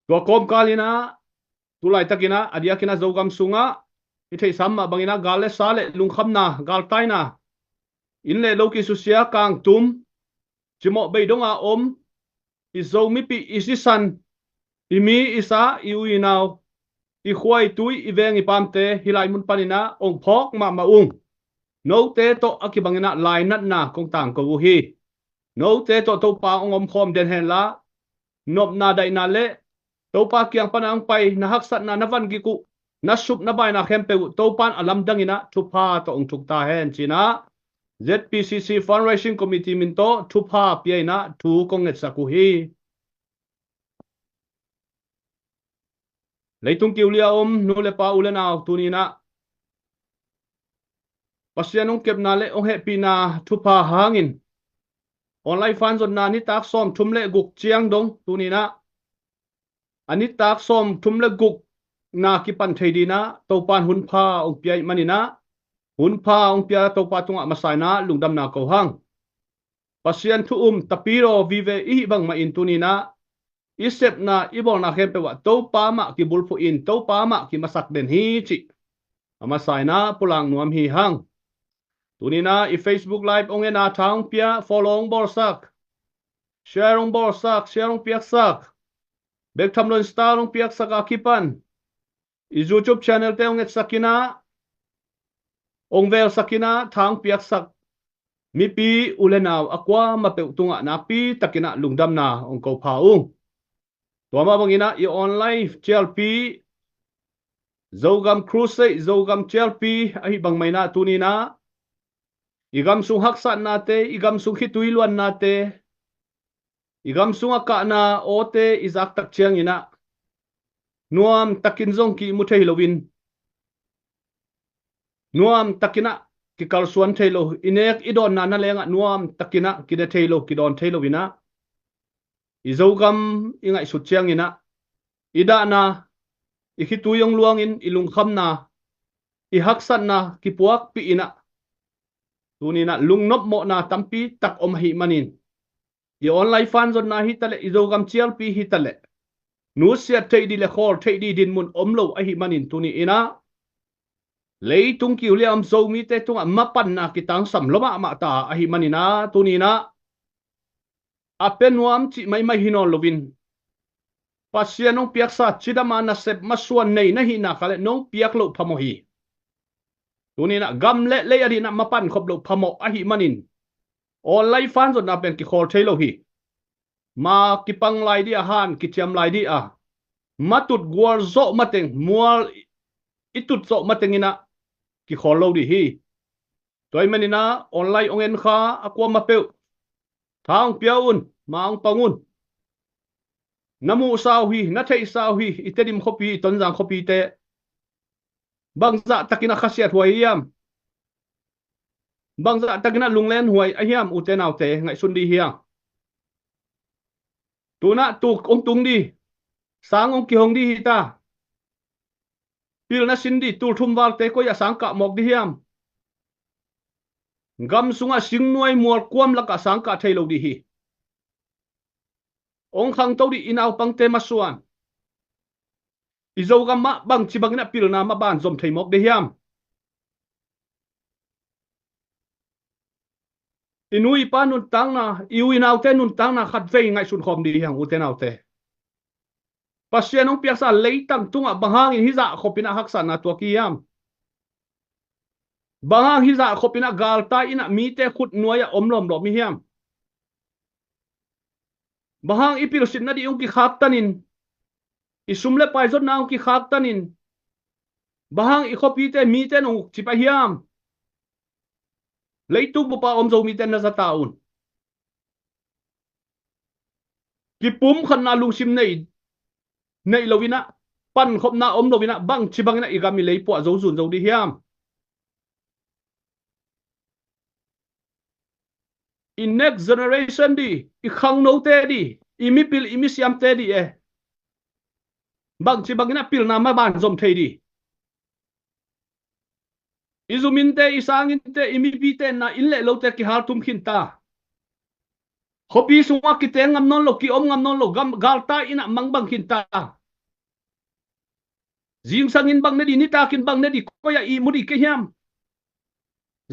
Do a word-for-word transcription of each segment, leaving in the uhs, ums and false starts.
Tua kawmkal inah, tu laitakinah a diakinah Zogam sungah i theihsa mah banginah gal le sa le lungkhamna, galtaina, inn le lo kisusia, kangtum, cimawh bei donga om i Zo mipi, i sisan, i mi, i sa, i u i nau, i khua i tui, i veng i pamte hih lai mun paninah ong phawk mahmah ung. Note tawh a kibanginah lainatna kong tangko uh hi. Note tawh Topa ong omkhawm den henla, nopna daihna le Topa kiang pana ong pai na haksatna, na vangik uh, na sup na baina khempeuh uh Topan a lamdanginah thupha tawh ong thuk ta hen cinah Z P C C Fundraising Committee min tawh thupha pia inah thu kong ngetsak uh hi. Leitung kiulia om nu le pa, u le nau, tuninah Pasian ong kepna le ong hehpihna thupha hangin online fanzonna nitak sawm thum le guk ciang dong tuninah a nitak sawm thum le guk na kipan thei dinah Topan hunpha ong pia ih maninah, hunpha ong pia Topa tungah masainah lungdamna ko hang. Pasian thu um tapidaw vive ihih bangmah in tuninah i sepna i bawlna khempeuh ah Topa mah kibulphuh in Topa mah kimasak den hi cih a masainah pulak nuam hi hang. Tuninah i Facebook Live ong ena tha ong pia, follow ong bawlsak, share ong bawlsak, share ong piaksak, bek thamlon star ong piaksak a kipan i YouTube channel te ong etsakinah, ong velsakinah tha ong piaksak mipi u le nau a kuamah peuh tungah nakpi takinah lungdamna ong ko pha ung. Tua mah banginah i online cialpi, Zogam Crusade, Zogam cialpi ahi bangmah inah tuninah i gam sung haksatnate, i gam sung khitui luannate, i gam sungah kahna awte i zaktak cianginah nuam takin zong kimu thei loin, nuam takinah kikalsuan thei lo, i nek i dawnna na lengah nuam takinah kine thei lo, kidawn thei loinah i Zogam i ngaihsut cianginah i dahna, i khitui ong luangin i lungkhamna, i haksatna kipuakpih inah tuninah lungnop mawhna tampi tak om ahih manin, i online fanzonna hitaleh, i Zogam cialpi hitaleh, nusiat theih dih le khawl theih dih dinmun om lo ahih manin tuni inah leitung kiulia om Zomite tungah mapanna kitangsam lua mahmah ta ahih maninah tuninah a pia nuam cih maimai hi nawn loin Pasian ong piaksa cidama nasep masuan nei na hihna khaleh nong piak loh phamawh hi. Tuninah gam le lei a dihnah mapan khop loh phamawh ahih manin online fanzonna pen kikhawl thei lo hi. Ma kipang lai dih a, han kiciam lai dih a, matut gual zawh mateng, mual i tut zawh matenginah kikhawl lo dih hi. Tua ahih maninah online ong enkha a kuamah peuh tha ong pia un, ma ong pang un. Na muhsa uh hi, na theihsa uh hi, i Tedim khuapi, i Tonzang khuapite bangzah takinah khasiat huai hiam? Bangzah takinah lunglen huai a hiam? Ute naute, ngaihsun dih hiam? Tunah tuk ong tung dih, sang ong kihong dih hita. Pilna sin dih, tulthum valte koi ah sang kah mawk dih hiam? Gam sungah singnuai mual kuam lakah sang kah thei lo dih hi. Ong khangto dih, i naupangte masuan. I Zogam mah bangci banginah pilna maban zom thei mawk dih hiam? I nu i pa nuntakna, i u i naute nuntakna khatvei ngaihsun khawm dih hiam, ute naute? Pasian ong piaksa leitang tungah bang hangin hih zah khopinah haksatna tuak hi hiam? Bang hang hih zah khopinah galtai inah mite khut nuai-ah om lawmlawm hi hiam? Bang hang i pilsitna dih ong kikhaktanin, i sum le pai zotna ong kikhaktanin, bang hang i khuapite mite nong ukcip a hiam? Leitung bupa om Zomite na zata un. Kipumkhatna lungsim nei, nei loinah, pankhopna om loinah bangci banginah i gam i lei puah zo zun zo dih hiam? I next generation dih, i khangnote dih, i mipil i misiamte dih e, bangci banginah pilna maban zom thei dih? I zuminte, i sanginte, i mipite na inn le lote kihaltum khinta. Khuapi sungah kiteng ngam nawn lo, kiom ngam nawn lo, gam, galtai inah mangbang khinta. Zingsangin bang ne dih, nitakin bang ne dih, koi ah ihmu dih kei hiam?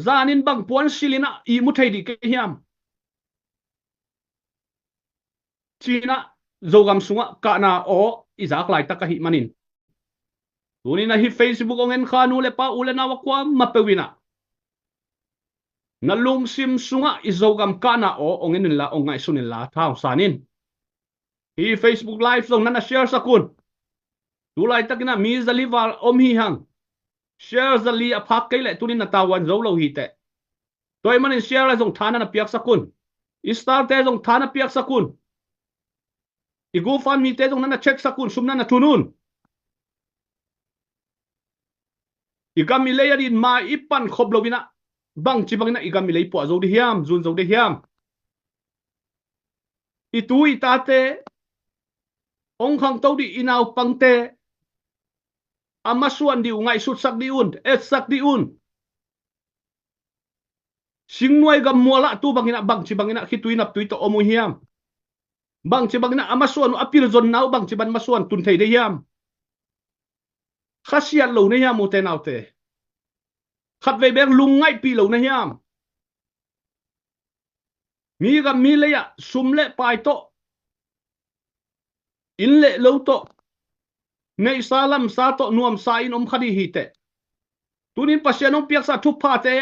Zanin bang puan silin ah ihmu thei dih kei hiam? Ci-in ah Zogam sungah kahna aw i zak laitak ahih manin, tuni-in ah hih Facebook hong en kha nu le pa, u le nau a kuamah peuh in ah na lungsim sungah i Zogam kahna aw hong en inla, hong ngaihsun inla, tha hong san in. Hih Facebook Live zong na na share sak un. Tu laitakin ah mi zali val om hi hang. Share zali a phak kei leh tuni-in na tavuan zo lo hi teh. Tua ahih manin share zong tha na na piaksak un. I star-te zong tha na piaksak un. I GoFundMe-te zong na na check sak un, sum na na tun un. I gam i lei adingin mai i pan khop lo-in ah, bangci bangin ah i gam i lei puah zo dih hiam, zun zo dih hiam? I tu i tate, hong khangto dih i naupangte a masuan dih uh ngaihsutsak dih un, etsak dih un. Singnuai gam mual ah tu bangin ah, bangci bangin ah khitui naptui tawh om uh hiam? Bangci bangin ah a masuan uh, a pilzonna uh bangci bang masuan tun thei dih hiam? Khasiat lo na hiam, ute naute? Khatvei bek lungngaihpih lo na hiam? Mi gam mi lei ah sum le pai tawh, inn le lo tawh, neihsa lamsa tawh nuamsa in om kha dih hi teh. Tuni-in Pasian hong piaksa thuphate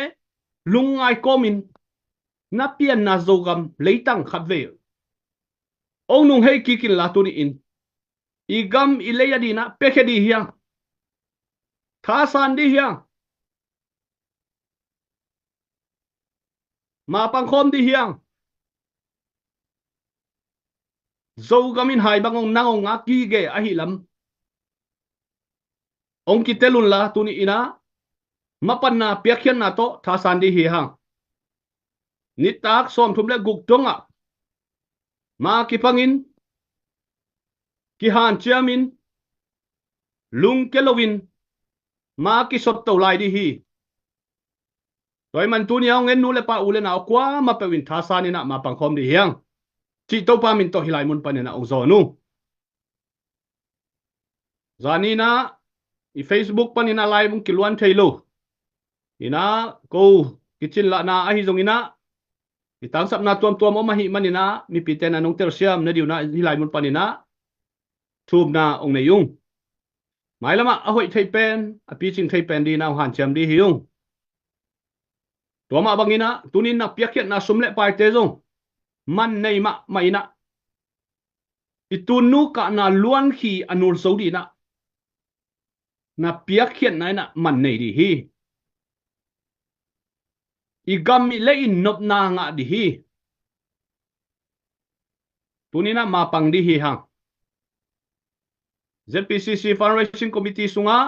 lungngai kawmin na pianna Zogam leitang khatvei hong nunghei kik inla, tuni-in i gam i lei adingin ah piakhia dih hiang, thasan dih hiang, mapang khawm dih hiang. Zogam in hai bang hong nang hong ngak gige ahih lam hong kitel unla, tuni-in ah mapanna piakkhiatna tawh thasan dih hi hang. Nitak sawmthum le guk dongah ma kipangin, kihanciamin, lungke loin ma kisotto lai dih hi. Tua ahih man tuni-a hong en nu le pa, u le nau kuamah peuh in thasan in ah mapang khawm dih hiang, cih Topa min tawh hih lai mun panin ah hong zawn uh. Zani in ah i Facebook panin ah live hong kiluan thei lo in ah, ko kicin lahna ahi zongin ah, i tangsapna tuamtuam om ahih manin ah mipite in ah nong telsiam nading un ah hih lai mun panin ah thumna hong nei ung. Mailamah a hoih thei pen, a picing thei pen dingin ah hong hanciam dih hi ung. Tua mah bangin ah tuni-in na piakkhiatna sum le paite zong man nei mahmah in ah, i tunnu kahna luankhi a nul zo dingin ah na piakkhiatna in ah man nei dih hi. I gam i lei in nopna ngah dih hi. Tuni-in ah mapang dih hi hang. ZPCC Fundraising Committee sungah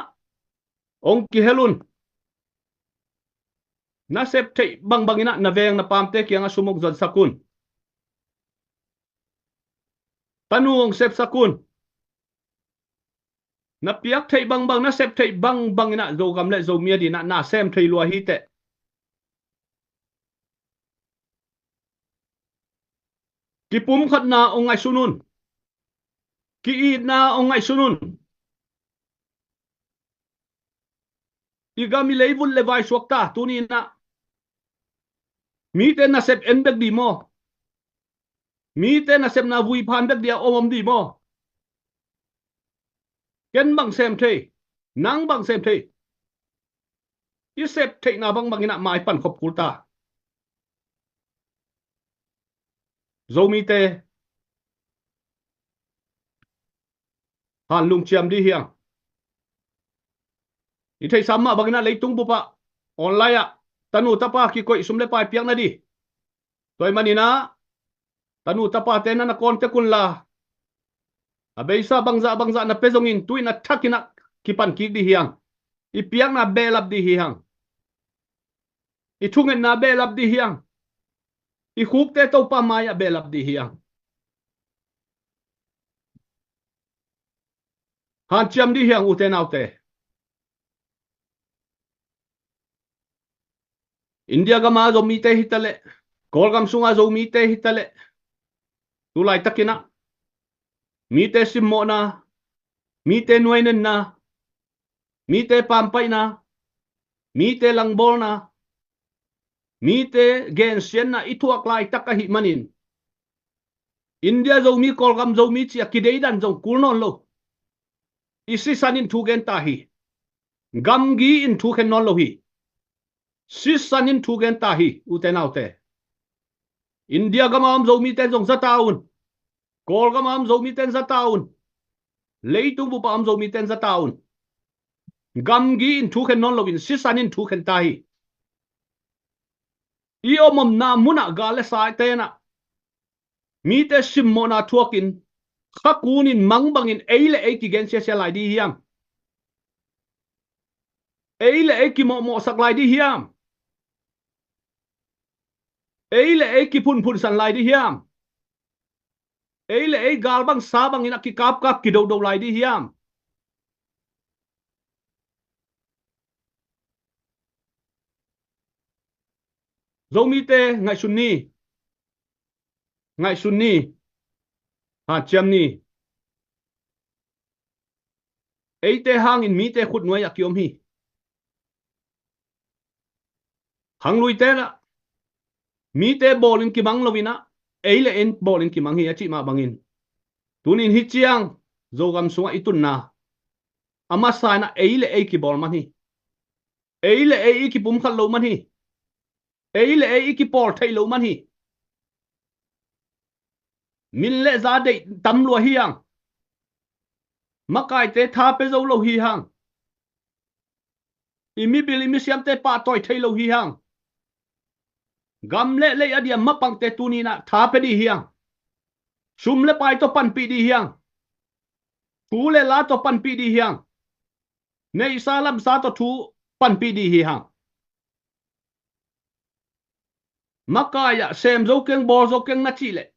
hong kihel un. Na sep theih bangbang in ah na veng na pamte kiangah sum hong zonsak un. Tanu hong sepsak un. Na piak theih bangbang, na sep theih bangbang in ah Zogam le Zomi adingin ah na sem thei lua hi teh. Kipumkhatna hong ngaihsun un. Ki-itna hong ngaihsun un. I gam i lei vut le vai suak ta, tuni-in ah mite nasep en bek dih maw? Mite nasepna vui phan bek dih a om om dih maw? Ken bang sem thei, nang bang sem thei. I sep theihna bangbang in ah mai pan khop kul ta. Zomite han lungciam dih hiang. I theihsa mah bangin ah leitung bup ah, online ah, tanu tapa kikoih sum le pai piak nading. Tua ahih manin ah tanu tapate na na contact unla, a beisa bangzah bangzah na pia zongin tu-in a thakin ah kipan kik dih hiang. I piakna behlap dih hi hang. I thungetna behlap dih hiang. I khukte Topa mai-ah behlap dih hiang. Hanciam dih hiang, ute naute. India gama Zomite hi taleh, Kawlgam sunga Zomite hi taleh, tu laitakin ah mite simmawhna, mite nuainenna, mite pampaihna, mite langbawlna, mite gensiatna i thuak laitak ahih manin India Zomi, Kawlgam Zomi ci-a kideidan zong kul nawn lo. I sisan in thu gen ta hi. Gamgi in thu khen nawn lo hi. Sisan in thu gen ta hi, ute naute. India gam a om Zomite zong za ta un. Kawlgam a om Zomite in za ta un. Leitung bup a om Zomite in za ta un. Gamgi in thu khen nawn loin sisan in thu khen ta hi. I om omna munah gal le sa tenah mite simmawhna thuakin khakunin mang bangin ei le ei kigen siasia lai dih hiam? Ei le ei kimawhmawhsak lai dih hiam? Ei le ei kiphunphunsan lai dih hiam? Ei le ei gal bang sa bangin a kikapkap kidodo lai dih hiam? Zomite ngaihsun ni. Ngaihsun ni. Hanciam ni. Eite hangin mite khutnuai a kiom hi. Khangluite lah mite bawlin kimang loinah ei le ei bawlin kimang hi a cih mah bangin, tunin hih ciang Zogam sungah i tunna a masa inah ei le ei kibawl man hi. Ei le ei i kipumkhat lo man hi. Ei le ei i kipawl theih lo man hi. Min le za deih tam lua hi hang. Makaite tha pe zo lo hi hang. I mibil i misiamte pahtawi thei lo hi hang. Gam le lei a dia mapangte tuninah tha pe dih hi hang. Sum le pai tawh panpih dih hi hang. Thu le la tawh panpih dih hi hang. Neihsa lamsa tawh thu panpih dih hi hang. Makai ah sem zo keng, bawl zo keng na cih leh,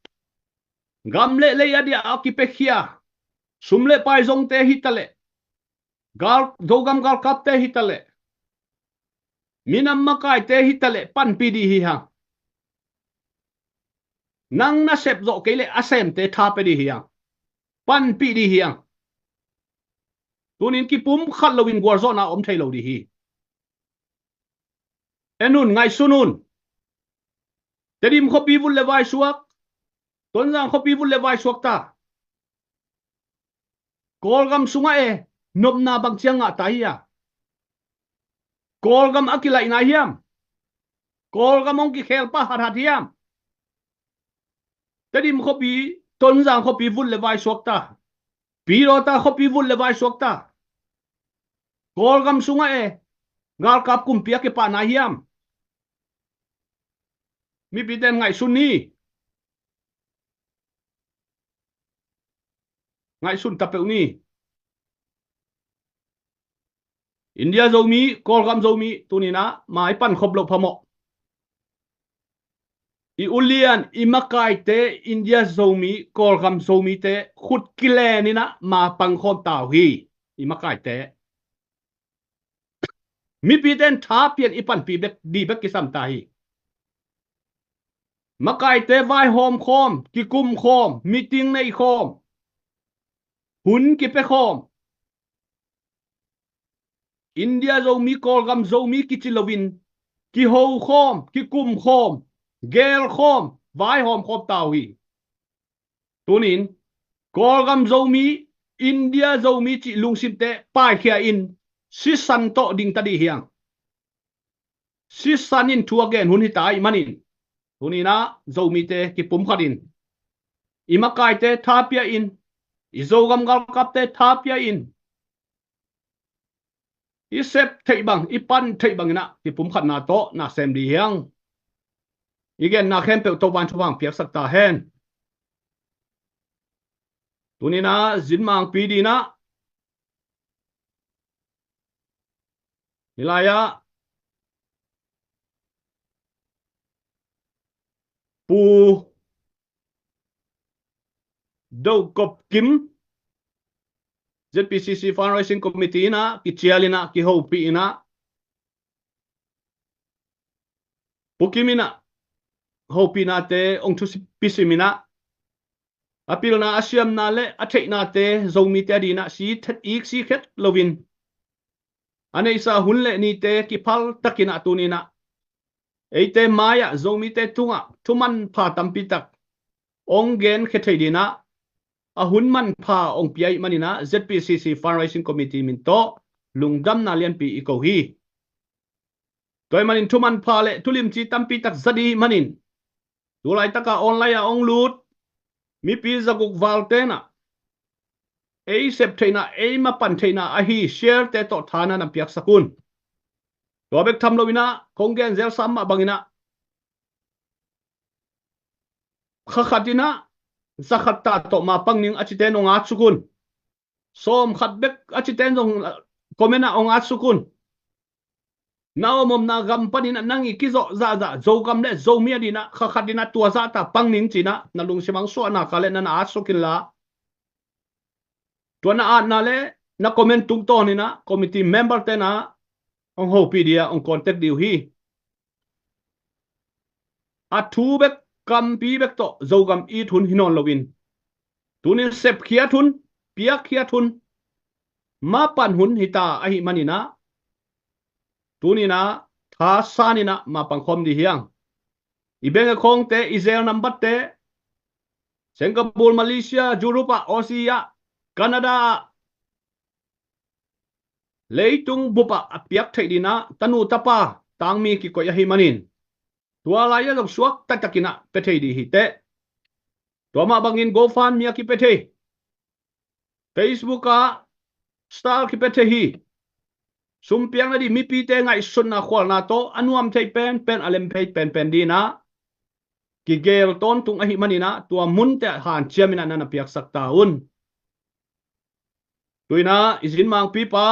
gam le lei a dia a kipiakhia sum le pai zongte hi taleh, gal, Zogam galkapte hi taleh, minam makaite hi taleh panpih dih hi hang. Nang na sep zawh kei leh a semte tha pe dih hi hang. Panpih dih hi hang. Tunin kipumkhat loin gualzawhna om thei lo dih hi. En un, ngaihsun un. Tedim khuapi vut le vai suak, Tonzang khuapi vut le vai suak ta. Kawlgam sungah e, nopna bang ciang ngah ta hi a? Kawlgam a kilaihna hiam? Kawlgam hong kikhel pah hathat hiam? Tedim khuapi, Tonzang khuapi vut le vai suak ta. Pidawta khuapi vut le vai suak ta. Kawlgam sungah e, galkap kumpi a kipahna hiam? Mipite in ngaihsun ni. Ngaihsun ta peuh ni. India Zomi, Kawlgam Zomi, tuninah mai pankhop loh phamawh. I ulian, i makaite, India Zomi, Kawlgam Zomite khut kileninah ma pangkhawm ta uh hi. I makaite. Mipite in tha pian i panpih bek, dih bek kisam ta hi. Makaite vaihawm khawm, kikum khawm, meeting nei khawm, hun kipia khawm. India Zomi, Kawlgam Zomi kici loin kiho khawm, kikum khawm, gel khawm, vaihawm khawm ta uh hi. Tunin Kawlgam Zomi, India Zomi cih lungsimte paikhia in sisan tawh ding ta dih hi hang. Sisan in thu a gen hun hi ta ahih manin, tuninah Zomite kipumkhat in, i makaite tha pia in, i Zogam galkapte tha pia in, i sep theih bang, i pan theih banginah kipumkhatna tawh na sem dih hi hang. I genna khempeuh Topa'n thupha piaksak ta hen. Tuninah zinmangpi dinah hih lai-ah Pu Do Kop Kim, Z P C C Fundraising Committee inah kicial inah, kihopih inah, Pu Kim inah hopihnate hong thupi sim inah, a pilna a siamna le a theihnate Zomite a dinah si thet ik si khet loin a neihsa hun le nite kiphal takin ah tuni-in ah eite mai-ah Zomite tungah thumanpha tampi tak hong genkhia thei dingin ah a hun manpha hong pia ahih manin ah Z P C C Fundraising Committee min tawh lungdamna lianpi i ko hi. Tua ahih manin thumanpha le thulimci tampi tak za ding ahih manin tu laitaka online ah hong lut mipi zaguk valte in ah ei sep theihna, ei mapan theihna ahi share-te tawh tha na na piaksak un. Tua bek tham loin ah kong gen zelsa mah bangin ah kha khat in ah za khat ta tawh mapang ning a cite in hong atsuk un. Sawm khat bek a cite in zong comment ah hong atsuk un. Na omomna gam panin ah nang i kizawh zahzah Zogam le Zomi adingin ah kha khat in ah tua zahta pang ning ci-in ah na lungsim hong suahna kha le na na atsuk inla, tua na atna le na comment tungtawnin ah committee member-te in ah hong hopih ding a hong contact ding uh hi. A thu bek, kampi bek tawh Zogam it hun hi nawn loin tuni-in sepkhiat hun, piakkhiat hun, mapan hun hi ta ahih manin ah tuni-in ah thasan in ah mapang khawm ding hi hang. I bank account-te, i Zelle number-te, Singapore, Malaysia, Europe ah, Aussie ah, Canada ah, leitung bup ah a piak theih dingin ah tanu tapa tangmi kikoih ahih manin tua lai-ah zong suakta takin ah pia thei ding hi teh. Tua mah bangin GoFundMe ah kipia thei, Facebook ah star kipia thei hi. Sum piak nading mipite ngaihsutna khualna tawh a nuam thei penpen, a lem thei penpen dingin ah kigeel tawntung ahih manin ah tua munte ah hanciamin ah na na piaksak ta un. Tu-in ah i zinmangpipa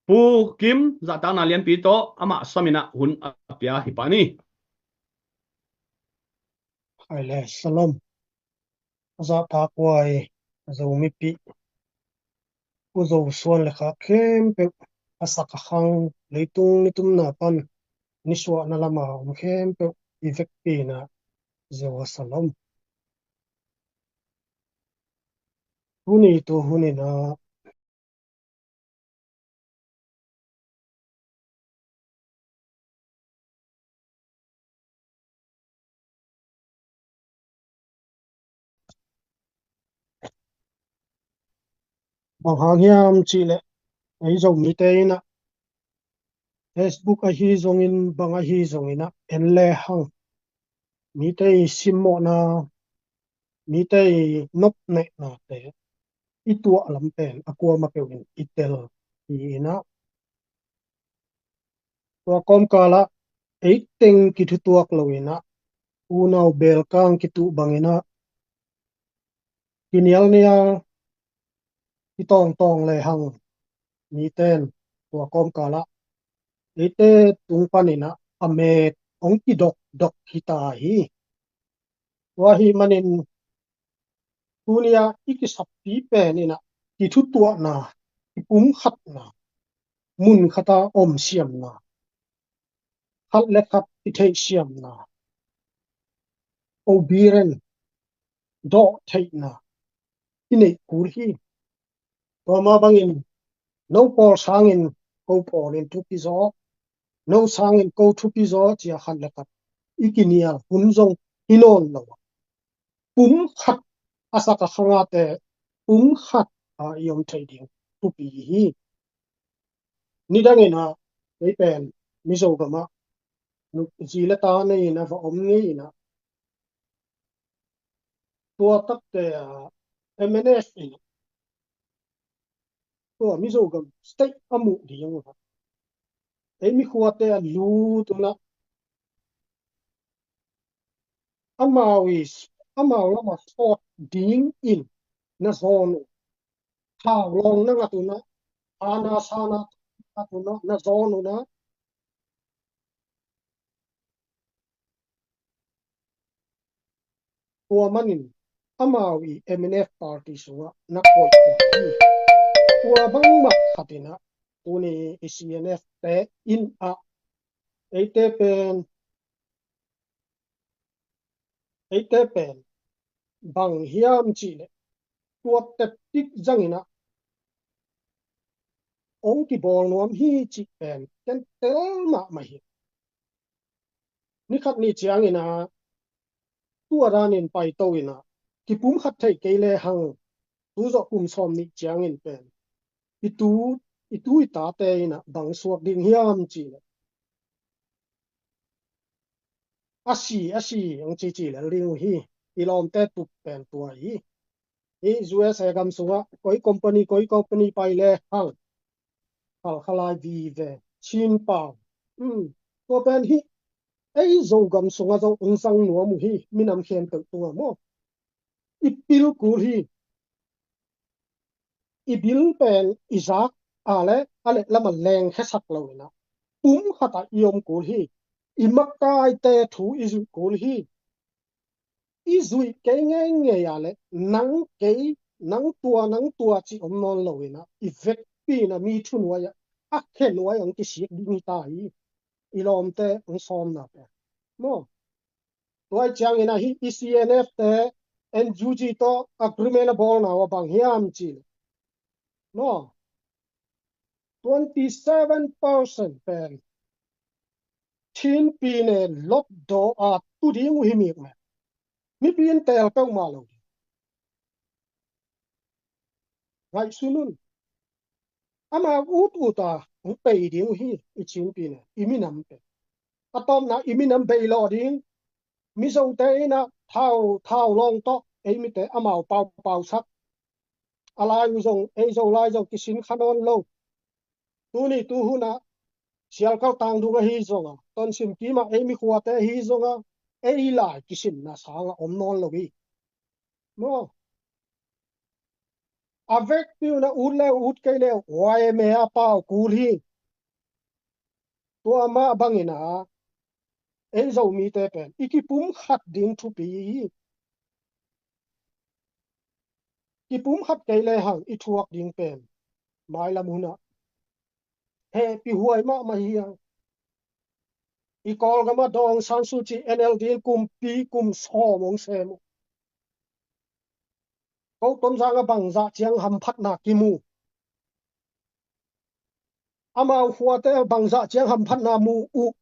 Pu Kim zahtakna lianpi tawh amah samin ah hun a pia hi pah ni. Hai le, shalom. A zahtakhuai, a Zomipih, Pu Zo Suan le khak khempeuh, a sak a khang, leitung nitumna pan nisuahna lama om khempeuh i vekpi-in ah Jehovah shalom. Tuni tu hun in ah bang hang hiam cih leh ei Zomite in ah Facebook ahi zongin, bang ahi zongin ah en lehang mite i simmawhna, mite i nopnehnate i tuah lam pen a kuamah peuh in i tel hi-in ah tua kawmkal ah ei teng kithutuak loin ah unau belkang kituh bangin ah kinialnial, kitawngtawng lehang mite in tua kawmkal ah eite tung panin ah a met hong kidokdok hi ta hi. Tua ahih manin tuni-a i kisappi pen in ah kithutuahna, kipumkhatna, mun khat a om siamna, khat le khat i theihsiamna, obedient, dawh theihna i neih kul hi. Tua mah bangin no pawl sangin ko pawl in thupi zaw, no sangin ko thupi zaw ci-a khat le khat i kinial hun zong hi nawn lo. Pumkhat a sak a khangate pumkhat a i om thei ding thupi hi. Nidangin ah ei pen Mizo gamah zi le ta nei in a va om ngei in ah tua takte ah M N F in tua Mizo gam state a muh ding uh a, ei mikhuate a lut un ah amau i, amau lamah sawt dingin na zawn uh. Thau lawng na ngat un ah, ana sana ngat un ah, na zawn un ah. Tua manin amau i M N F party sungah na koih uh hi. Tua bangmah khat in ah tuni i C N F te in ah eite pen, eite pen bang hiam cih leh tua teptik zangin ah ong kibawl nuam hi cih pen ken tel mahmah hi. Ni khat ni ciangin ah, tua danin paito in ah, kipum khat thei kei le hang, tu zawh kum sawm nih ciangin pen i tu, i tu i tate in ah bang suak ding hiam cih leh, a si, a si, ang ci ci lel ding uh hi. I lawmte tup pen tua hi. Hi U S A gam sungah koi company, koi company pai le hang, khalkhalai vive, Chin pau. Hmm. Tua pen hi, ei Zogam sungah zong ong zang nuam uh hi, minam khempeuh tungah maw. I pil kul hi. I bil pen i zak a le, a leh lamah lengkhiasak lo in ah, pum khatah i om kul hi. I makaite thu i zuih kul hi. I zuih kei ngeingei a le, nang kei, nang tua, nang tua cih om nawn lo in ah, i vekpi in ah mi thunuai ah, a khenuai ah ong kisik ding hi ta hi. I lawmte ong sawmna pen maw. Tua ciangin ah hi, i C N F te, N U G tawh agreement a bawlna uh a bang hiam cih leh, maw, twenty seven percent pen Chin pi ne lotdaw a tu ding uh hi mikmeh. Mipi in teel peuhmah lo ding. Ngaihsun un. Amau ut ut a hong pei ding uh hi, i Chin pi ne, i minam pen. A tawpna i minam bei lawh ding. Mizote in ah thau, thau lawng tawh ei mite amau paupau sak. A lai uh zong, ei Zolai zong kisin kha nawn lo. Tuni tuhun ah Sialkal tangdung ahi zong a, Tonsim kim ah ei mikhuate ahi zong a, ei lai kisinna sang a om nawn lo hi. Maw. A vekpi un ah ut le ut kei le Y M A a pau kul hi. Tua mah bangin ah, ei Zomite pen i kipum khat ding thupi hi. Kipum khat kei le hang i thuak ding pen mailam hun ah hehpih huai mahmah hi hang. I Kawlgam ah Daw Aung San Suu Kyi, N L D in kumpi kum sawm ong sem uh. Ko Tonzang ah bangzah ciang hamphatna kimu? Amau khuate ah bangzah ciang hamphatna mu uh?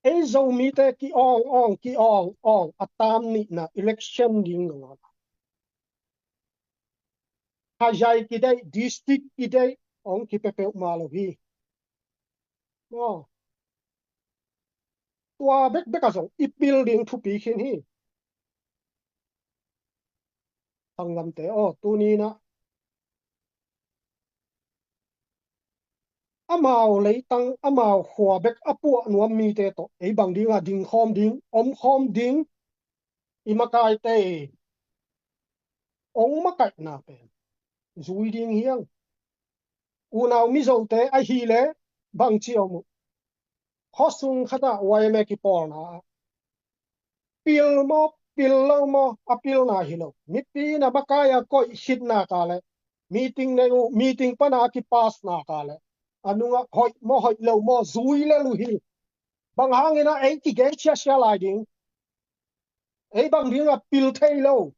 Ei Zomite ki-awng awng, ki-awng awng a tam nihna election ding lo a, khazai kideih, district kideih, ong kipia peuhmah lo hi. Maw. Tua bekbek ah zong i pil ding thupi khin hi. Sanggamte aw, tuni in ah amau leitang, amau khua bek a puah nuam mite tawh ei bang ding ah dingkhawm ding, omkhawm ding, i makaite ong makaihna pen zui ding hi hang. Unau Mizote ahih leh bangci om uh? Khuasung khat ah Y M A kipawlna ah pil maw, pil lo maw, a pilna hi lo. Mipi in a makai a koih khitna ka leh, meeting nei uh, meeting pan a kipassna ka leh, a nungah hoih maw, hoih lo maw, zui lel uh hi. Bang hangin ah ei kigen siasia lai ding? Ei bang ding a pil thei lo?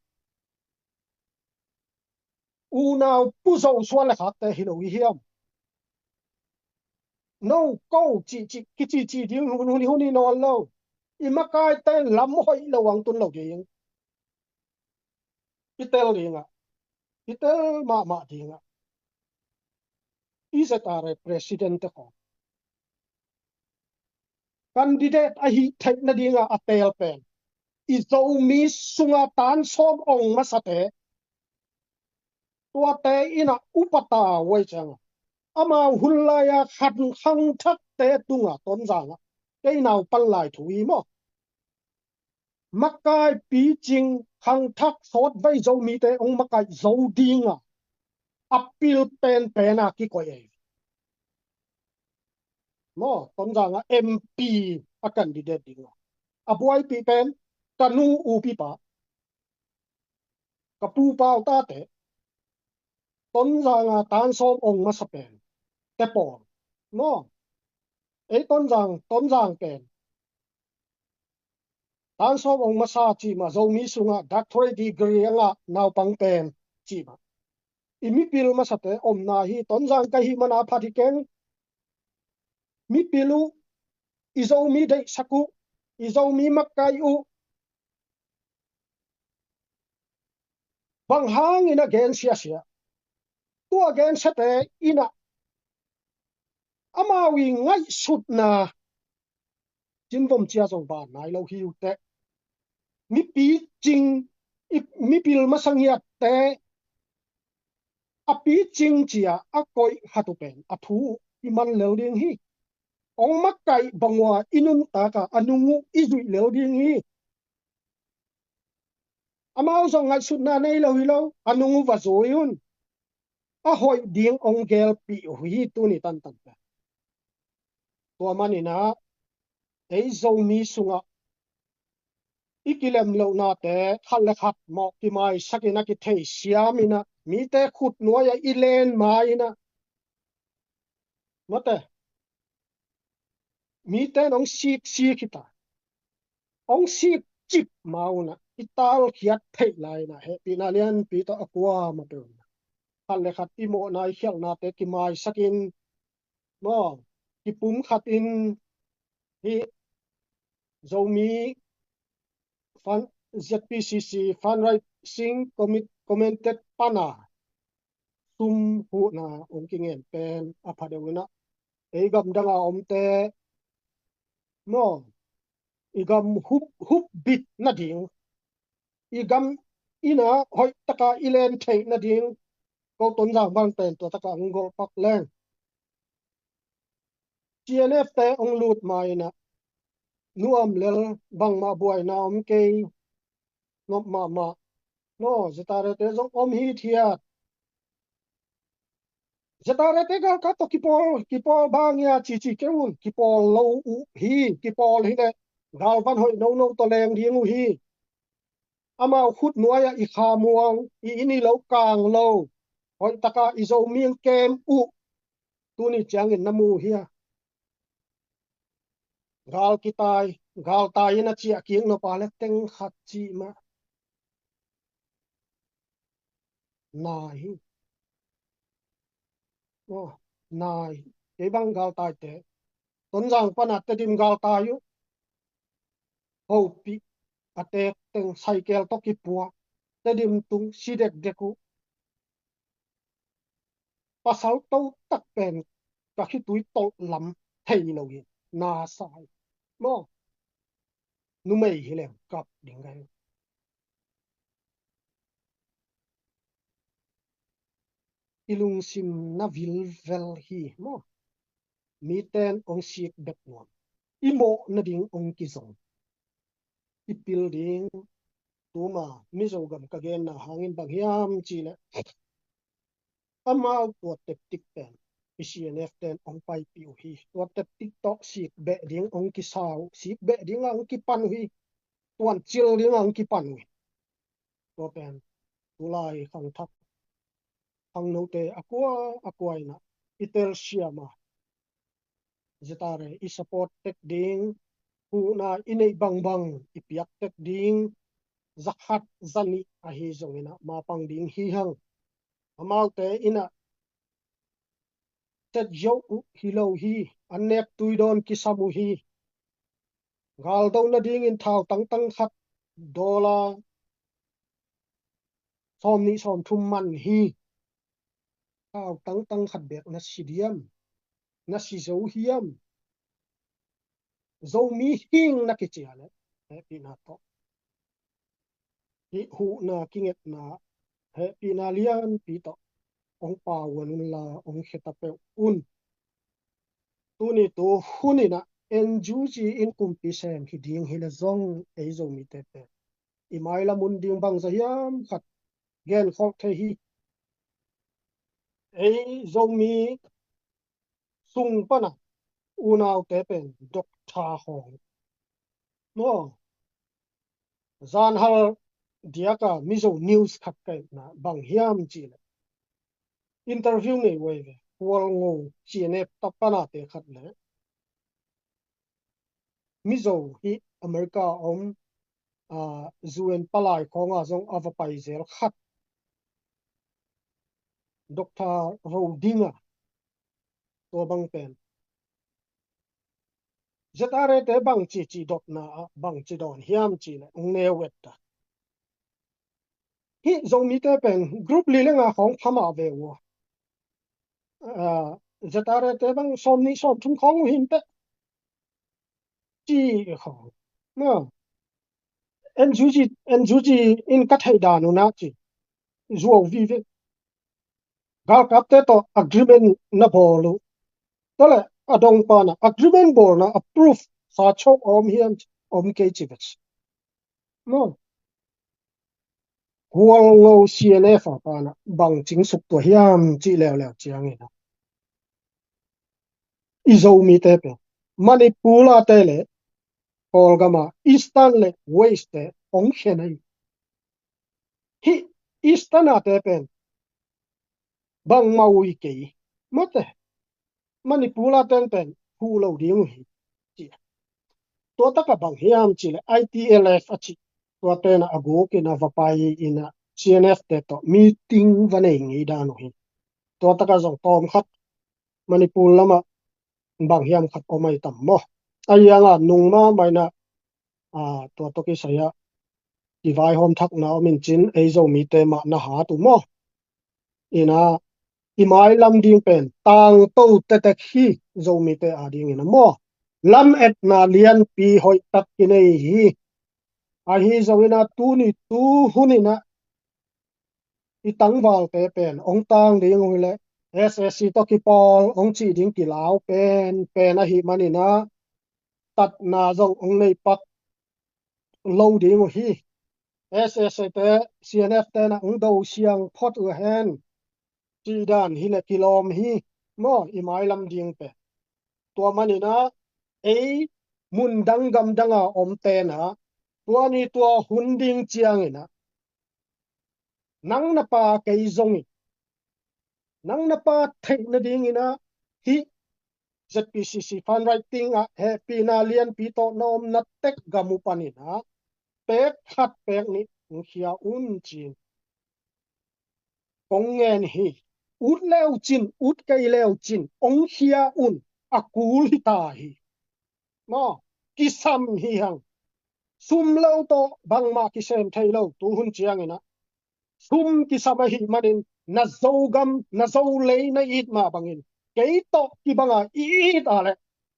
Unau Pu Zo suan le khakte hi lo i hiam? No, ko cihcih, kicihcih ding hun, hun, hun hi nawn lo. I makaite lam hoih lo ang tun lo ding. I tel ding ah, i tel mahmah ding ah, i Z R A president te khawng candidate ahih theih nading ah a tel pen i Zomi sungah tan sawm ong masate, tuate in ah upa ta uh ahih ciang, amau hun lai a khan khangthakte tungah Tonzang ah kei naupan lai thu hi maw? Makai picing khangthak sawtvei Zomite ong makaih zo ding a, a pil penpen a kikoih ei. Maw, Tonzang a M P a candidate ding a, a buaipih pen ka nu upipa, ka pu pau tate, Tonzang a tan sawm ong masa pen te pawl. Maw, ei Tonzang, Tonzang pen tan sawm ong masa cih mah, Zomi sungah doctorate degree a ngah naupang pen cih mah. i mipil masate omna hi. Tonzang ka hih mana phat hi keng. Mipil uh, i Zomi deihsak uh, i Zomi makai uh, bang hangin a gen siasia. Tua gen siate in a, amau i ngaihsutna cinvom cia zong ban nai lo hi uh teh. Mipi cing, i mipil masa ngiatte a picing cia a koih khat uh pen a thu uh i man lel ding hi. Ong makaih bang ua i nuntak a a nung uh i zuih lel ding hi. Amau zong ngaihsutna nei lo hi lo, a nung uh va zui un. A hoih ding ong gelpih uh hi tuni tantan pen. Tua manin a, ei Zomi sungah i kilem lohnate khat le khat mawh kimaisak in a, kithei siam in a, mite khut nuai ah i len ma in a, mate, mite in ong sik sik hi ta, ong sik cip ma un a, i talkhiat theih lai in a, hehpihna lianpi tawh a kuamah peuh in a, khat le khat i mawhna i khialhnate kimaisak in, maw, kipum khat in, hih Zomi fund, Z P C C fundraising commit-, committed pan a sum huhna ong kingen pen a pha deuh in a, ei gamdang a omte, maw, i gam hup, hup bit nading, i gam in a hoih taka i len theih nading, ko Tonzang bang pen tua taka ong golh pak leng. T N F te ong lut ma in a, nuam lel, bangmah buaina om kei, nop mahmah. No, Z R A te zong om hithiat. Z R A te galkap tawh kipawl, kipawl bang ia cici kei un, kipawl lo uh hi, kipawl hi leh galvan hoih nono tawh leng ding uh hi. Amau khut nuai ah i khamuang, i inn i lo kang lo, hoih taka i Zomi ong kem uh, tuni ciangin na mu hia? Gal kitai, galtai in a ciah kik nop a le teng khat cih mah. Nai hi. Oh, nai hi. Kei bang galtaite, Tonzang pan a Tedim galtai uh, hopih a tek teng cycle tawh kipuak, Tedim tung si dekdek uh. Pasal to tak pen ka khitui tolh lam thei lo hi. Na sa hi. Maw, numei hi leng kap ding ka hi. I lungsim na vilvel hi maw. Miten ong sik bek nuam, i mawh nading ong kizong, i pil ding. Tuma Mizo gam ka genna hangin bang hiam cih leh, amau tua tactic pen i C N F ten ong paipih uh hi. Tua tactic tawh sik beh ding ong kisa uh, sik beh ding a ong kipan uh hi. Tuancil ding a ong kipan uh hi. Tua pen tulai khangthak khangnote a kua a kua in a i telsiam a, Z R A i support tek ding, huhna i neih bangbang i piak tek ding, zakhat zanih ahi zongin a mapang ding hi hang. Amaute in a set zo uh hi lo hi, an nek tui dawn kisam uh hi. Galdo nadingin thau tangtang khat dollar sawmnih sawmthum man hi. Thau tangtang khat bek na si diam? Na si zo hiam? Zomi hing na kici a leh, hehpihna tawh, hih huhna kingetna hehpihna lianpi tawh ong pauan unla ong kheta peuh un. Tuni tu hun in a N U G in kumpi sem hi ding hi leh zong, ei Zomite pen i mailam un ding bangzah hiam khat genkholh thei hi. Ei Zomi sung pan a unaute pen doctor hong maw, zanhal diak a Mizo News khat ka etna bang hiam cih leh, interview nei uh ei ve, Khualngo C N F tapa nate khat leh, Mizo hih America a om, a, U N palai khawng a zong a va pai zel khat. Doctor Roding a, tua bang pen ZRA te bangci ci dotna ah bangci dawn hiam ci le ong neu et ta. Hih Zomite pen group li le nga khawng phamah ve uh. ZRA te bang sawm nih sawm thum khawng uh hin teh ci khawng. NUG, NUG in ka theih dan uh na ci zuau vive. Galkapte tawh agreement na bawl uh. Tale a dong pana agreement bawlna a proof sa chok om hiam om kei ci vet. No. Hualngo CNF a pana bang cingsuk tua hiam ci leuleu ciangin a i Zomite pen Manipur a te le Kawlgama Eastern le West te ong khen ahi. Hih Eastern a te pen bangmah ui kei mate Manipur a ten pen huh lo ding uh hi ci. Tua taka bang hiam ci le ITLF a ci. Tua tena a guk in a va pai in a CNF te tawh meeting va nei ngei dan uh hi. Tua taka zong tawm khat Manipur lama bang hiam khat om ai tam maw? A ianga nung mahmah in a tua tawh kisai ah kivaihawm thakna om in cin ei Zomite mah na hat uh maw? In a i mailam ding pen tangto tetek hi. Zomite a dingin a maw, lametna lianpi hoih tak kinei hi. Ahi zongin a tuni tu hun in a i tangvalte pen ong tang ding uh hi le SAC tawh kipawl ong cih ding kilau pen pen ahi manin a tatna zong ong nei pak lo ding uh hi. SAC te CNF te na ong do siang phot uh hen cih dan hi le kilawm hi maw i mailam ding pen. Tua manin a ei mun dang gam danga om tena tua ni tua hun ding ciangin a nang na pa kei zongin nang na pa theih nadingin a hih ZPCC fundraising ah hehpihna lianpi tawh na omna tek gam uh panin a pek khat pek nih ong khia un cin kong ngen hi. Ut leu cin, ut kei leu cin ong khia un. A kul hi ta hi. Maw, kisam hi hang. Sum lo tawh bangmah kisem thei lo tu hun ciangin a sum kisam ahi manin na Zogam na Zolei na it mah bangin kei tawh kibanga i it a le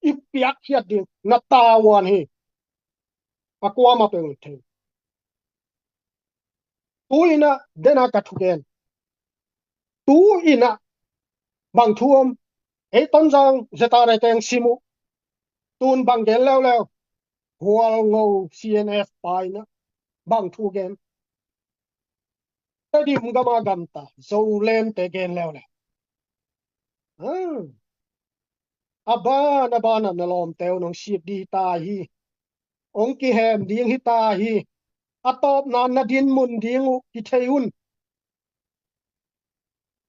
i piakkhiat ding na tavuan hi. A kuamah peng thei. Tu in a dena ka thugen. Tu in a bang thu om ei Tonzang ZRA teng sim uh. Tun bang gen leuleu Hualngo CNF pa in a bang thu gen. Tedim gama gamta Zoland te gen leuleu. A ban a ban a na lawmte uh nong sip ding hi ta hi. Ong kihem ding hi ta hi. A tawpna na dinmun ding uh kithei un.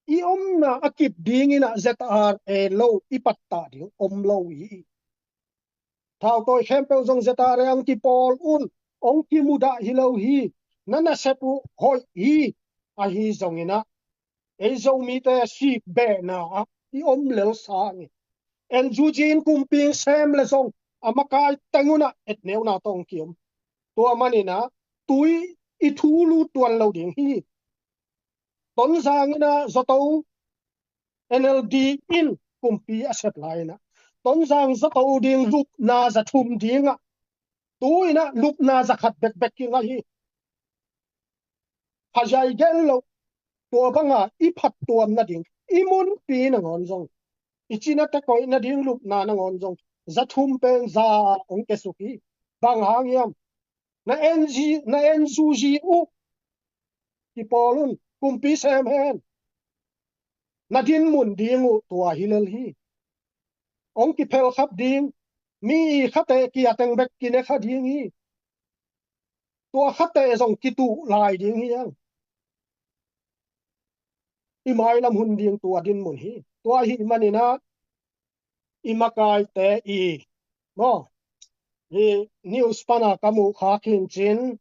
I omna a kip dingin a ZRA lo i pattah ding om lo hi. Thautawi khempeuh zong ZRA ong kipawl un. Ong kimudah hi lo hi. Na nasep uh hoih hi. Ahi zongin a ei Zomite sik behna ah i om lel sangin NUG in kumpi sem le zong a makai teng un a etneuna tawh ong kiom. Tua manin a tui i thu lut tuan lo ding hi. Tonzang in a Zoto NLD in kumpi a sep lai in a Tonzang Zoto ding lupna za thum ding a tu in a lupna za khat bekbek kingah hi. Phazai gen lo tua banga i phattuam nading i munpi nangawn zong i cina te koih nading lupna nangawn zong za thum pen za ong kesuk hi. Bang hang hiam? Na NG na NUG uh kipawl un. Kumpi sem hen. Na dinmun ding uh tua hi lel hi. Ong kiphel khap ding. Mi i khate kia teng bek kine kha ding hi. Tua khate zong kituh lai ding hi ang. I mailam hun ding tua dinmun hi. Tua hi manin a i makaite i maw hi news pana ka muh khak hin cin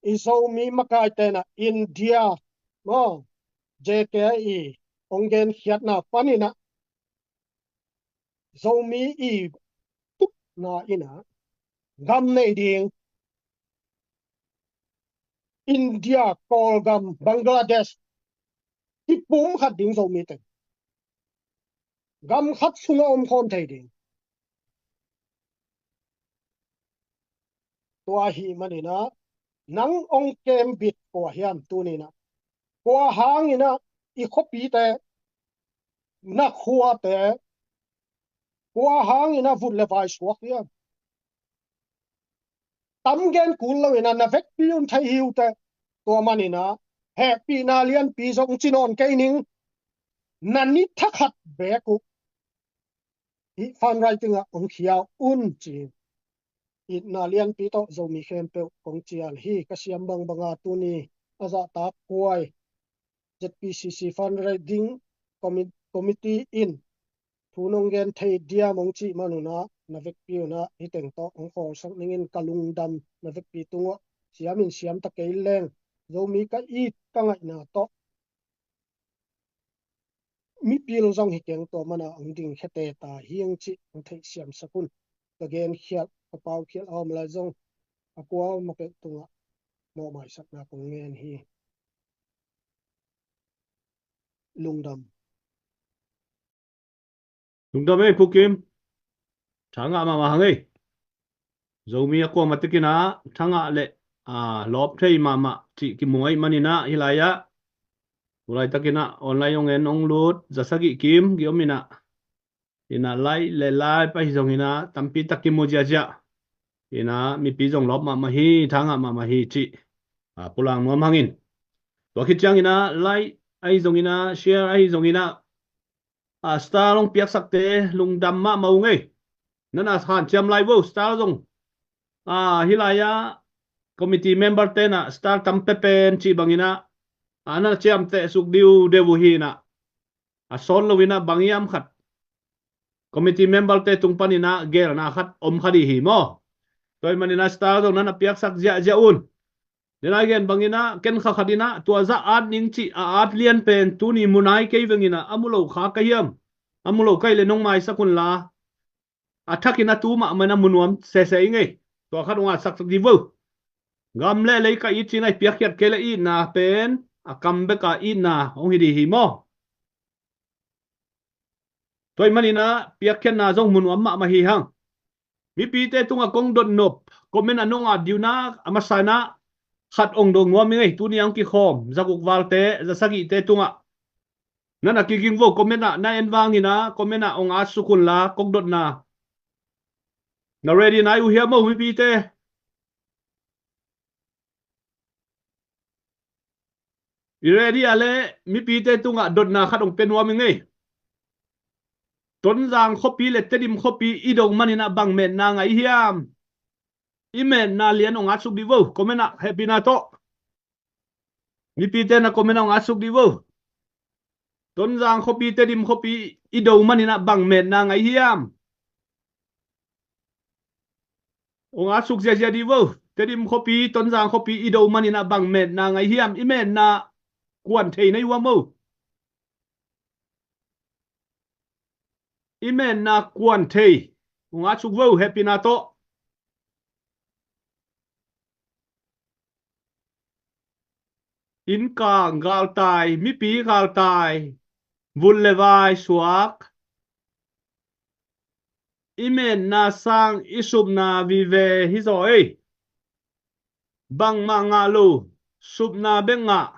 i Zomi makaite na India maw JKI hong genkhiatna panin ah Zomi i tupna in ah gam nei ding, India, Kawlgam, Bangladesh, kipum khat ding Zomi teng. Gam khat sungah om khawm thei ding. Tua ahih manin ah nang hong kem bit kua hiam tuni-in ah? Kua hangin ah i khuapite, na khuate, kua hangin ah vut le vai suak hiam? Tam gen kul loin ah na vekpi un thei hi uh teh. Tua manin ah hehpihna lianpi zong ci nawn kei ning. Na ni thakhat beek uh hih fundraising ah hong khia un ci-in itna lianpi tawh Zomi khempeuh kong cial hi. Ka siam bangbang a tuni a zahtak huai Z P C C fundraising commi-, committee in thu nong gen thei diam hong cih man un ah na vekpi un ah hih teng tawh hong khawlsak ningin ka lungdam na vekpi tungah siamin siam ta kei leng Zomi ka it ka ngaihna tawh mipil zong hi keng, tua man ah hong dingkhia te ta hi hong cih hong theih siamsak un. Ka genkhial, ka paukhial a om lai zong a kua om a peuh tungah mawhmaisakna kong ngen hi. Lungdam. Lungdam ei Pu Kim. Tha ngah mahmah hang ei. Zomi a kuamah tekin ah tha ngah le, ah, lawp thei mahmah cih kimu ahih manin ah hih lai-ah tu laitakin ah online hong en hong lut za sagih kim ki om in ah, in ah like le live ahi zongin ah tampi tak kimu ziahziah. In ah mipi zong lawp mahmah hi, tha ngah mahmah hi cih, ah, pulak nuam hangin. Tua khit ciangin ah like ahi zongin ah, share ahi zongin ah, ah, star hong piaksakte lungdam mahmah ung ei. Nan a hanciam lai vo, star zong. Ah, hih lai-ah committee member ten ah star tam pepen cih bangin ah, ah, nan a ciamteh suk diudeu uh hi in ah, a sawt loin ah bang hiam khat committee member te tung panin ah geelna khat om kha dih hi maw. Tua ahih manin ah star zong nan a piaksak ziahziah un. Tua a gen bangin ah ken kha khat in ah tua zah at ning cih a at lian pen tuni mu nai kei veng in ah, a mu lo kha ka hiam? A mu lo ka hih leh nong maisak un la, a thakin a tu mahmah in ah mu nuam sese ing ei. Tua khat hong atsaksak dih vo. Gam le lei ka it ci-in ah i piakkhiat kei leh itna pen a kam bek a itna hong hi dih hi maw. Tua ahih manin ah piakkhiatna zong mu nuam mahmah hi hang. Mipite tungah kong dot nop comment ah nong at dih uh na, a masa in ah khat hong dot nuam ing ei. Tuni a hong kikhawm za guk valte, za sagihte tungah nan a kiging vo, comment ah na en vangin ah comment ah hong at suk un la, kong dotna. Na ready nai uh hiam maw mipite? I ready a leh mipite tungah dotna khat hong pia nuam ing ei. Tonzang khuapi le Tedim khuapi i do manin ah bang metna ngah hiam? I metna lian hong at suk dih vo, comment ah hehpihna tawh. Mipite na comment ah hong at suk dih vo. Tonzang khuapi, Tedim khuapi i do manin ah bang metna ngah hiam? Hong at suk ziahziah dih vo. Tedim khuapi, Tonzang khuapi i do manin ah bang metna ngah hiam? I metna kuan thei na hi uh a maw. I metna kuan thei. Hong at suk vo, hehpihna tawh. Innkang galtai, mipi galtai, vut le vai suak. I metna sang i supna vive hi zaw ei. Bangmah ngah lo, supna bek ngah.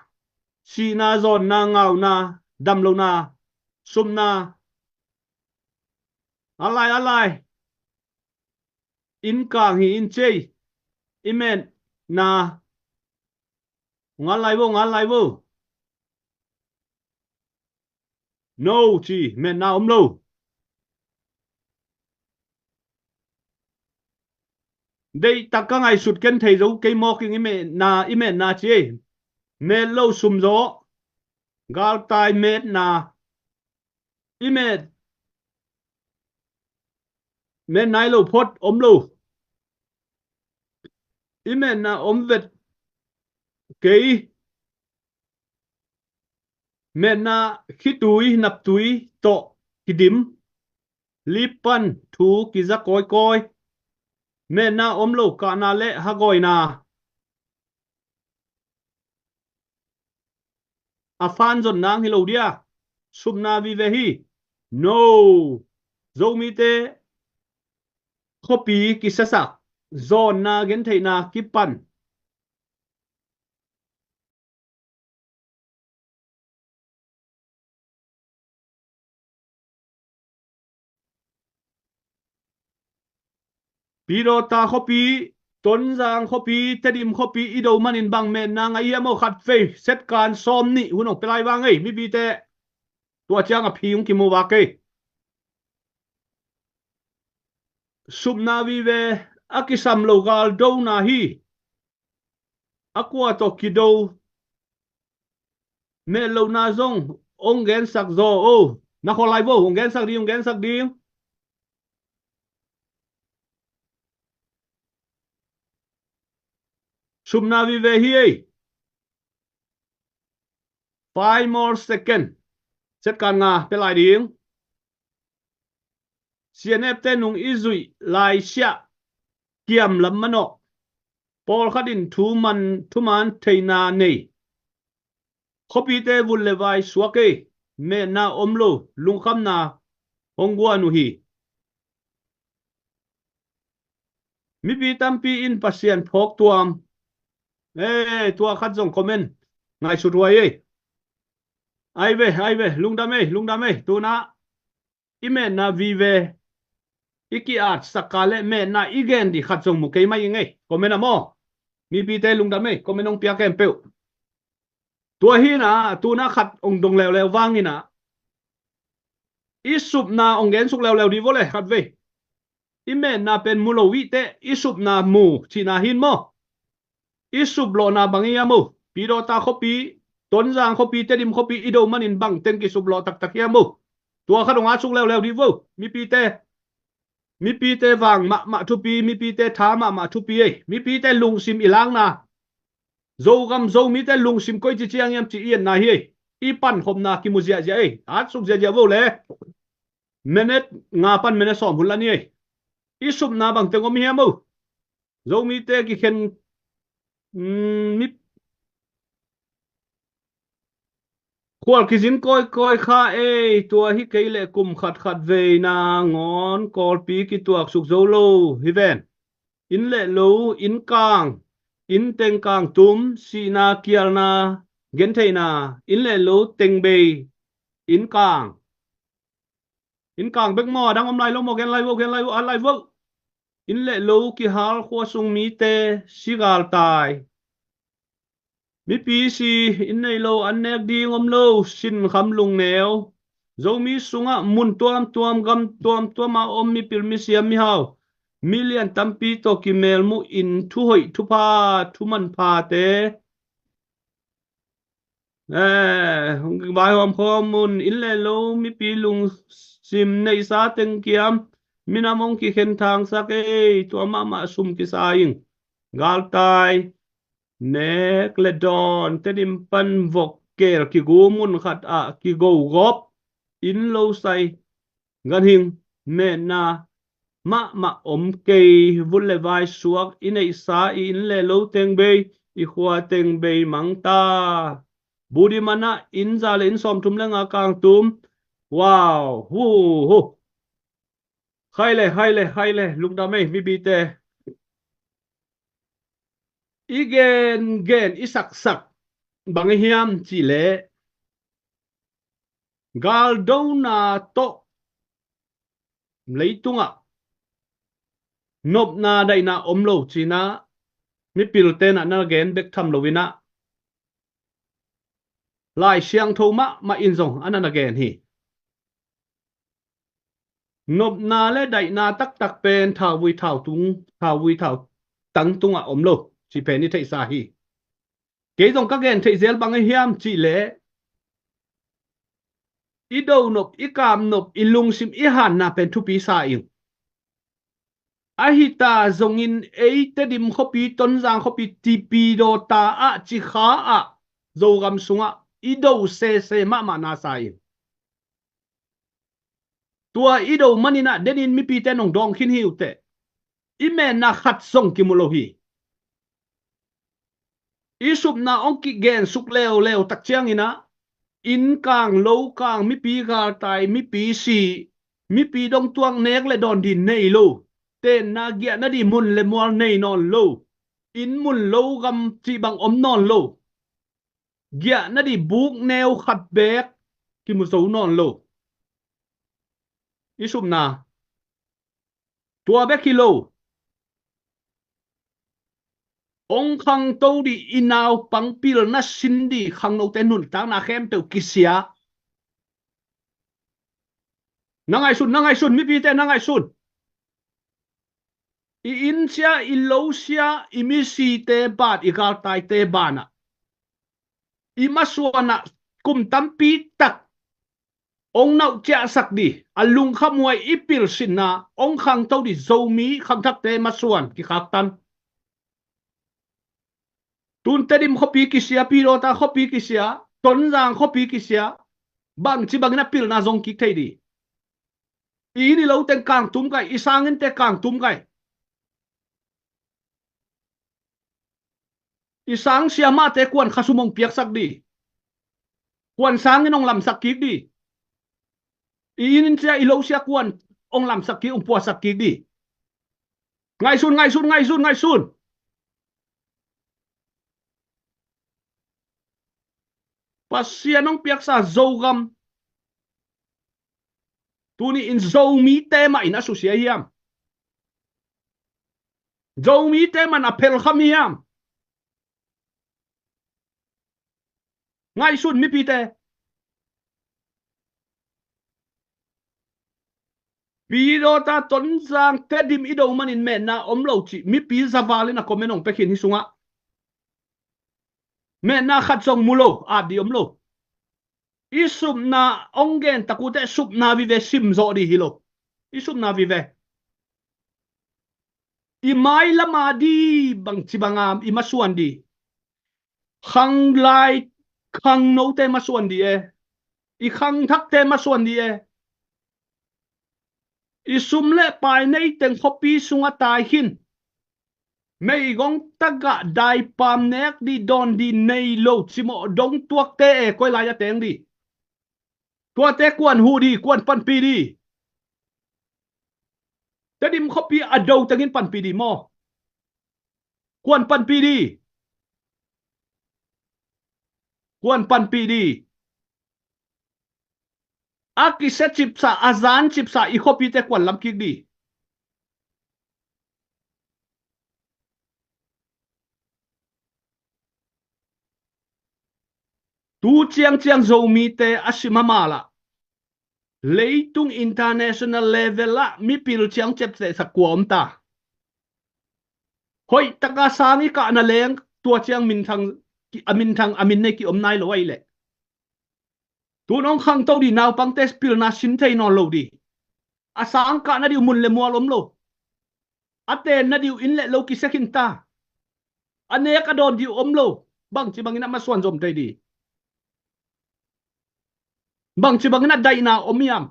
Sihna, zawnna, ngauna, damlohna, supna. A lai, a lai. Innkang hi in cei. I metna. Ngal lai vo, ngal lai vo. No ci, metna om lo. Deihtak ka ngaihsut ken thei zo kei mawk ing, i metna, i metna ci ei. Met lo sum zaw. Galtai metna. I met, met nai lo phot om lo. I metna om vet kei. Metna khitui naptui tawh kidim, lip pan thu kiza kawikawi, metna om lo kahna le hagawina. A fan zon nang hi lo dia, supna vive hi. No. Zomite khuapi kisasak, zawnna gentheihna kipan. Pidawta khuapi, Tonzang khuapi, Tedim khuapi i do manin bang metna ngah i hiam aw? Khat vei, setkan sawm nih hun hong pia lai vang ei, mipite. Tua ciang a phi hong kimu vak ei. Supna vive, a kisam lo galdona hi. A kua tawh kido, met lohna zong hong gensak zaw o. Na khawl lai vo, hong gensak ding, hong gensak ding. Supna vive hi ei. Five more second. Setkan nga pia lai ding. C N F te nung i zuih laisiah kiam lam manawh. Pawlkhat in thuman, thuman theihna nei. Khuapite vut le vai suak ei. Metna om lo, lungkhamna hong guan uh hi. Mipi tampi in Pasian phawk tuam. Ee, tua khat zong comment ngaihsut huai ei. Ai ve, ai ve, lungdam ei, lungdam ei. Tuna i metna vive, i ki-at sakka le metna i gen dih khat zong mu kei mai ing ei. Comment a maw? Mipite lungdam ei, comment hong pia khempeuh. Tua hi na, tuna khat hong dong leuleu vang hi na. I supna hong gensuk leuleu dih vo le, khat vei. I metna pen mu lo i teh, i supna mu, cihna hin maw? I suplawhna bang i hiam uh? Pidawta khuapi, Tonzang khuapi, Tedim khuapi i do manin bang teng kisuplawh taktak hiam uh? Tua khat hong atsuk leuleu dih vo, mipite. Mipite vang mahmah thupi, mipite tha mahmah thupi ei. Mipite lungsim i lakna, Zogam Zomite lungsim koici ciang hiam ci i etna hi ei. I pankhopna kimu ziahziah ei. Atsuk ziahziah vo le. Minute nga pan minute sawm hun la ni ei. I supna bang teng om hiam uh? Zomite kikhen, mm, mi khual kizin kawikawi kha ei. Tua hi kei leh kum khatkhat vei nangawn Kawlpi kituaksuk zo lo hi ven. Inn le lo, inn kang, inn teng kang tum, sihna kialna gentheihna, inn le lo tengbei, inn kang. Inn kang bek maw, a dang om lai lo maw? Gen lai vo, gen lai vo, at lai vo. Inn le lo kihal, khua sung mite si galtai. Mipi si, inn nei lo, an nek ding om lo, sinkham lungneu. Zomi sungah mun tuamtuam, gam tuamtuam a om mipil misiam mihau, milian tampi tawh kimelmuh in thuhoih thupha, thumanphate. Eh, vaihawm khawm un, inn le lo, mipi lungsim neihsa teng kiam, minam hong kikhen thangsak ei, tua mahmah sum kisa ing. Galtai, nek le dawn, Tedim pan vok kel kigu mun khat ah kigogop, inn lo sai, ganhing, metna mahmah om kei, vut le vai suak, i neihsa i inn le lo tengbei, i khua tengbei mangta. Budiman ah inn za le inn sawmthum le nga kang tum. Wow, hu, hu. Khai le, khai le, khai le, lungdam ei, mipite. I gen, gen, i saksak bang i hiam cih leh, galdona tawh leitungah nopna daihna om lo cihna, mipil tenah na gen bek tham lo inah, Lai Siangtho mahmah in zong a na na gen hi. Nopna le daihna taktak pen thauvui thau tung, thauvui thau tang tungah om lo cih pen i theihsa hi. Kei zong ka gen theih zel bang a hiam cih leh, i do nop, i kap nop, i lungsim, i hanna pen thupi sa ing. Ahi ta zongin ei Tedim khuapi, Tonzang khuapi, Tipidawta ah, Cikha ah, Zogam sungah i do sese mahmah nasa in. Tua i do manin ah denin mipite nong dawng khin hi uh teh, i menna khat zong kimu lo hi. I supna hong kigen suk leuleu tak ciangin ah, inn kang, lo kang, mipi galtai, mipi si, mipi dongtuak, nek le dawn ding nei lo, tenna giahna ding mun le mual nei nawn lo, inn mun lo gam cih bang om nawn lo, giahna ding buk neu khat beek kimu zo nawn lo. I supna tua bek hi lo. Hong khangto ding, i naupang pilna sin ding khangnote nuntakna khempeuh kisia. Na ngaihsun, na ngaihsun, mipite na ngaihsun. I inn sia, i lo sia, i misite ban, i galtaite banah, i masuanah kum tampi tak hong nauh ciahsak ding, a lungkhamhuai i pilsinna hong khangto ding Zomi khangthakte masuan kikhaktan. Tun Tedim khuapi kisia, Pidawta khuapi kisia, Tonzang khuapi kisia, bangci bangin a pilna zong kik thei ding. I inn i lo teng kangtum kai, i sanginnte kangtum kai. I sang siamahte kuan khasum hong piaksak ding. Kuan sanginn hong lamsak kik ding. I inn sia, i lo sia kuan hong lamsak kik, hong puasak kik ding. Ngaihsun, ngaihsun, ngaihsun, ngaihsun. Pasian hong piaksa Zogam, tuni in Zomite mah in a susia hiam? Zomite mah in a phelkham hiam? Ngaihsun mipite. Pidawta, Tonzang, Tedim i do manin metna om lo cih mipi zavalin a comment hong pia khin hi sungah. Metna khat zong mu lo, at ding om lo. I supna hong gen tak uh teh supna vive sim zawh ding hi lo. I supna vive. I mai lama ding bangci banga i masuan ding. Khanglai khangnote masuan ding e. I khangthakte masuan ding e. I sum le pai nei teng khuapi sungah tai khin. Meigong tagah daipam nek ding dawn ding nei lo cimawh dong tuakte e, koi lai a teng ding. Tuate kuan huh ding, kuan panpih ding. Tedim khuapi a do tengin panpih ding maw? Kuan panpih ding. Kuan panpih ding. A kisia cipsa, a zan cipsa i khuapite kuan lam kik ding. Tu ciangciang Zomite a si mahmah lah. Leitung international level ah mipil ciang ciaptehsak kua om ta? Hoih taka sang i kahna leng tua ciang minthang, a minthang, a min nei ki om nai lo ahih leh. Tun hong khangto ding naupangte pilna sin thei nawn lo ding. A sang kahna ding uh mun le mual om lo. A tenna ding uh inn le lo kisia khin ta. A nek a dawn ding uh om lo. Bangci bangin a masuan zom thei ding? Bangci bangin a daihna om hiam?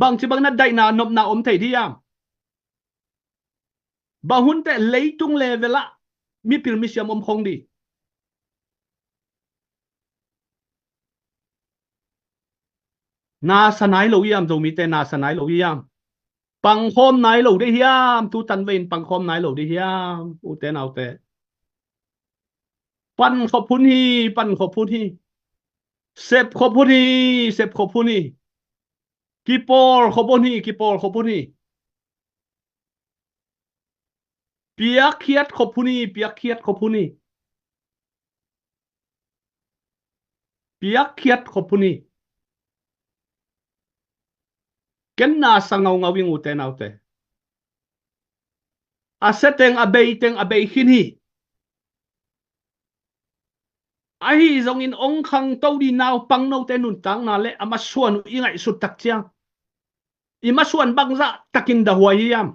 Bangci bangin a daihna nopna om thei ding hiam? Bang hun teh leitung level ah mipil misiam om khong ding? Nasa nai lo hiam, Zomite nasa nai lo hiam? Pangkhawm nai lo ding hiam? Tu tan vein pangkhawm nai lo ding hiam, ute naute? Pan khop hun hi, pan khop hun hi. Sep khop hun hi, sep khop hun hi. Kipawl khop hun hi, kipawl khop hun hi. Piakkhiat khop hun hi, piakkhiat khop hun hi. Piakkhiat khop hun hi. Ken nasa ngaungau ing, ute naute. A sia teng, a bei teng, a bei khin hi. Ahi zongin hong khangto ding naupang note nuntakna le a masuan uh i ngaihsut tak ciang, i masuan bangzah takin dahuai hiam?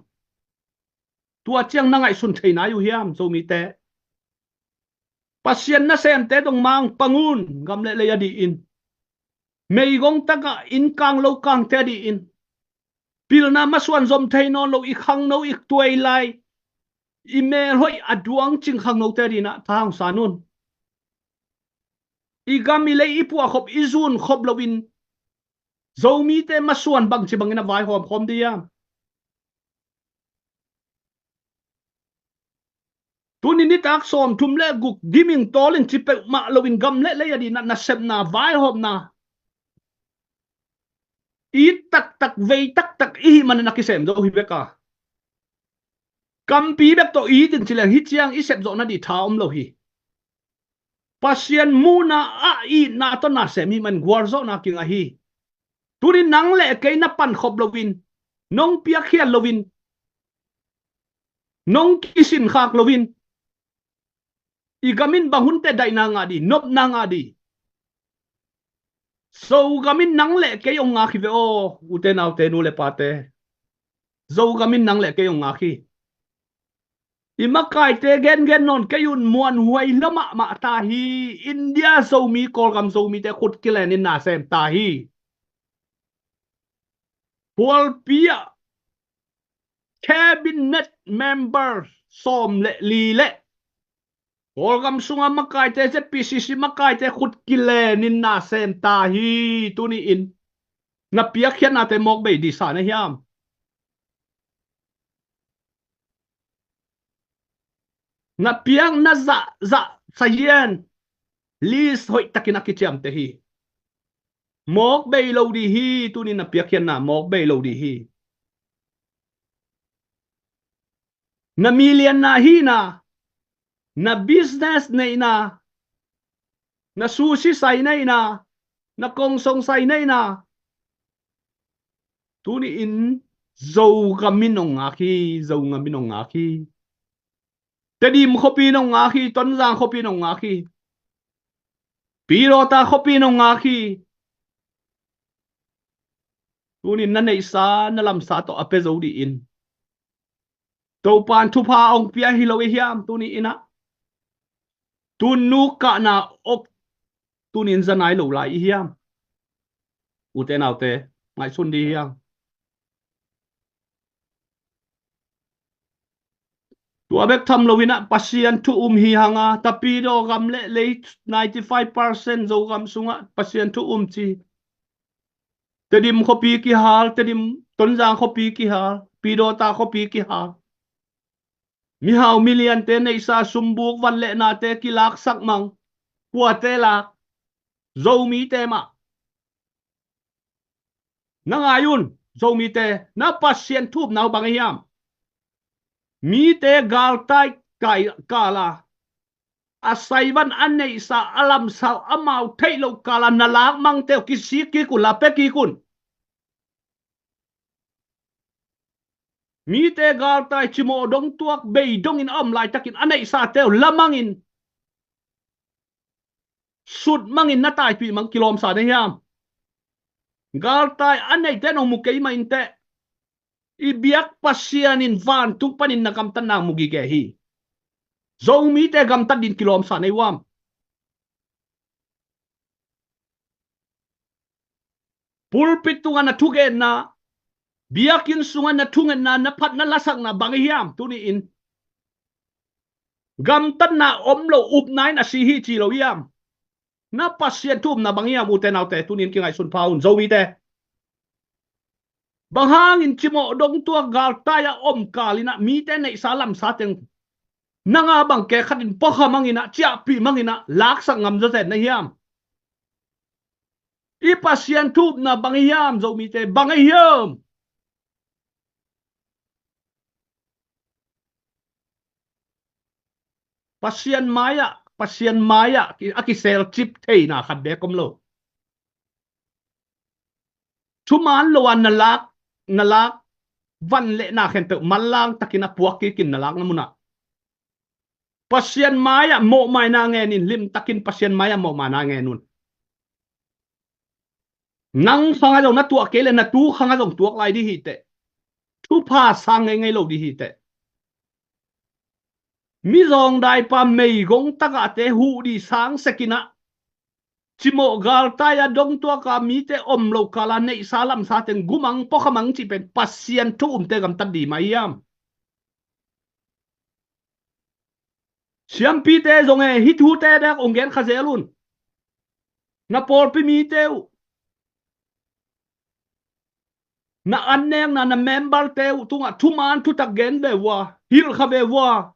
Tua ciang na ngaihsun thei nai uh hiam, Zomite? Pasian nasemte dong mangpang un, gam le lei a dih in. Meigong takah inn kang lo kangte a dih in. Pilna masuan zom thei nawn lo, i khangno i tuai lai, i melhoih a duang cing khangnote a dih in ah tha hong san un. I gam i lei i puahkhop i zunkhop loin Zomite masuan bangci bangin a vaihawm khawm dih hiam? Tuni nitak sawmthum le guk giming tawlin ci peuhmah loin gam le lei a dih in ah nasepna vaihawmna it taktak vei taktak i hih manin a kisem zo hi bek a, kampi bek tawh it in ci leng hih ciang i sep zawh nadih tha om lo hi. Pasian muhna ah itna tawh nasem hih man gualzawhna kingah hi. Tuni nang le kei na pankhop loin, nong piakkhiat loin, nong kisinkhak loin, i gam in bang hun teh daihna ngah dih, nopna ngah dih? Zogam in nang le kei hong ngak hi ve aw, ute naute, nu le pate. Zogam in nang le kei hong ngak hi. I makaite gengen nawn kei un, muanhuai lua mahmah ta hi. India Zomi, Kawlgam Zomite khut kilenin nasem ta hi. Phualpi ah cabinet member sawm le li le Kawlgam sunga makaite, Z P C C makaite khut kilenin nasem ta hi. Tuni in na piakkhiatnate mawk bei dih sa na hiam? Na piak na zahzah sa hian, list hoih takin a kiciamteh hi. Mawk bei lo dih hi. Tuni na piakkhiatna mawk bei lo dih hi. Na milianna hihna, na business neihna, na sushi sai neihna, na kongsong sai neihna, tuni in Zogam in hong ngak hi. Zogam in hong ngak hi. Tedim khuapi in hong ngak hi. Tonzang khuapi in hong ngak hi. Pidawta khuapi in hong ngak hi. Tuni in na neihsa na lamsa tawh a pia zo dih in. Topa'n thupha hong pia hi lo i hiam? Tuni in ah tunnu kahna ok, tuni in za nai lo lai i hiam? Ute naute, ngaihsun dih hiam? Tua bek tham loin ah Pasian thu um hi hang a, Tapidaw gam le lei ninety five percent Zogam sungah Pasian thu um ci. Tedim khuapi kihal, Tedim, Tonzang khuapi kihal, Pidawta khuapi kihal. Mihau miliante neihsa sumbuk vanlehnate kilaksak mang. Kuate lak? Zomite mah. Na ngai un, Zomite, na Pasian thu upna uh bang ahi hiam? Mite galtai kai kala a saivan a neihsa a lamsa uh amau theih loh kala na lakmangte uh kisik kik un, la pia kik un. Mite galtai cimawh dong tuak bei dongin a om laitakin a neihsate uh lamangin sut mangin na taipih mang kilawmsa na hiam? Galtai a neihte nong mu kei mah inteh, i biak Pasian in vantung panin na gamtatna mu gige hi. Zomite gamtat din kilawmsa na hi uam? Pulpit tungah na thugenna, biakinn sungah na thungetna, na phatna lasakna bang ahi hiam? Tuni in gamtatna om lo, upna in a si hi ci lo hiam? Na Pasian thu upna bang hiam? Ute naute, tuni in kingaihsun pha un, Zomite. Bang hangin cimawh dong tuak galtai a om kal in ah mite neihsa lamsa teng nanga bang kekhat in puakha mang in ah, ciahpih mang in ah laksak ngam zawzen na hiam? I Pasian thu upna bang ahi hiam, Zomite? Bang ahi hiam? Pasian mai-ah, Pasian mai-ah a kiselcip theina khat beek om lo. Thuman lo a na lak, na lak van le na khempeuh manlang takin a puak kikin na lakna munah Pasian mai-ah mawhmaina ngen in, limtakin Pasian mai-ah mawhmaina ngen un. Nang khangah zong na tuah kei le na tu khangah zong tuak lai dih hi teh. Thupha sang ngeingei lo dih hi teh. Mizawng daipa meigong tagahte huh dih sang sekinah cimawh galtai a dongtuaka mite om lo kala neihsa lamsa teng gumang pawkhamang cih pen Pasian thu umte gamtat dih mah hiam? Siampite zong e, hih thute dek ong gen kha zel un. Na pawlpi mite uh, na annekna, na memberte uh tungah thuman thutak gen ve vua, hilh kha ve vua.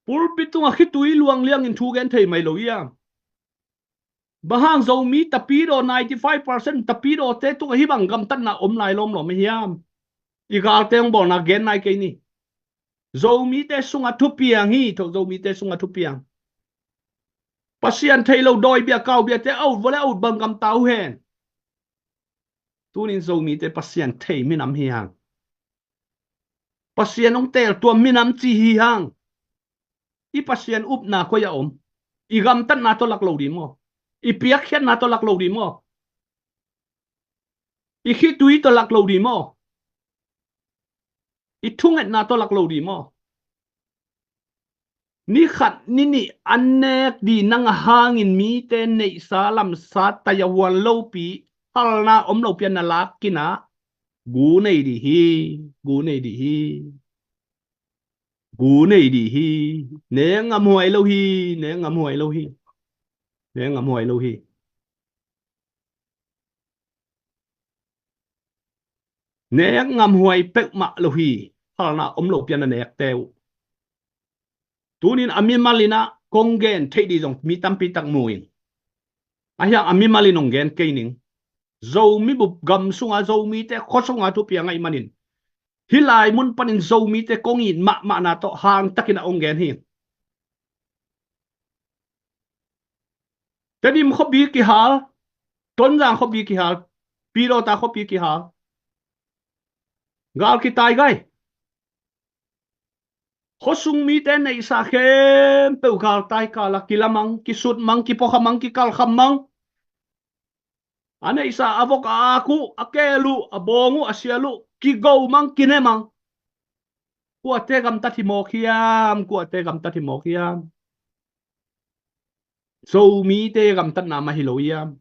Pulpit tungah khitui luang liangin thu gen thei mai lo hiam? Bang hang Zomi tapidaw ninety five percent tapidawte tungah hih bang gamtatna om lai lawmlawm hiam? I galte hong bawlna gen nai kei ni. Zomite sungah thupiang hi, tho Zomite sungah thupiang. Pasian thei lo dawi bia kau biate a ut vua le a ut bang gamta uh hen. Tunin Zomite Pasian thei minam hi hang. Pasian hong teel tuam minam ci hi hang. I Pasian upna koi a om? I gamtatna tawh lak lo dih maw? I piakkhiatna tawh lak lo dih maw? I khitui tawh lak lo dih maw? I thungetna tawh lak lo dih maw? Ni khat ni nih an nek dih nang a hangin mite neihsa lamsa tai a huan lopi, halna om lopi a na lak kinah gu nei dih hi. Gu nei dih hi. Gu nei dih hi. Nek ngamhuai lo hi. Nek ngamhuai lo hi. Nek ngamhuai lo hi. Nek ngamhuai peuhmah lo hi. Halna om lopi a na nekte uh. Tunin a mimal inah kong gen theih dih zong mi tampi tak mu in. Ahi hang a mimal in hong gen kei ning. Zomi bup gam sunga Zomite khua sunga thupiang ahih manin hih lai mun panin Zomite kong it mahmahna tawh hangtakin a hong gen hi. Tedim khuapi kihal, Tonzang khuapi kihal, Pidawta khuapi kihal. Gal kitai gai. Khuasung mite neihsa khempeuh galtai kala kilamang, kisutmang, kipuakhamang, kikalkhammang. A neihsa a vok a ak uh, a keel uh, a bawng uh, a sial uh kigomang, kinemang. Kuate gamtat hi mawk hiam? Kuate gamtat hi mawk hiam? Zomite gamtatna mah hi lo hiam?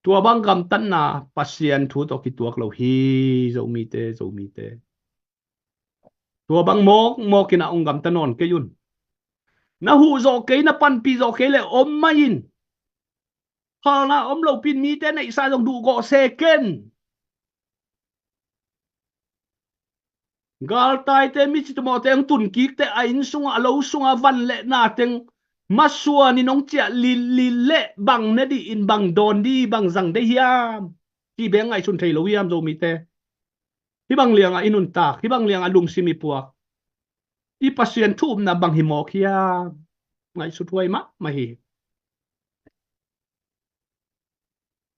Tua bang gamtatna Pasian thu tawh kituak lo hi. Zomite, Zomite. Tua bang mawkmawk inah hong gamta nawn kei un. Na huh zawh kei, na panpih zawh kei le om mah in. Halna om lopi in mite neihsa zong duhgawh se ken. Galtaite, mi citamawhte hong tunkikte a inn sungah, a lo sungah van le na teng masuanin hong ciah lillit leh bang ne dih in, bang dawn dih, bang zang dih hiam? Cih beng ngaihsun thei lo hiam Zomite? Hih bang liangah i nuntak, hih bang liangah lungsim i puak, i Pasian thu upna bang hi mawk hiam? Ngaihsut huai mahmah hi.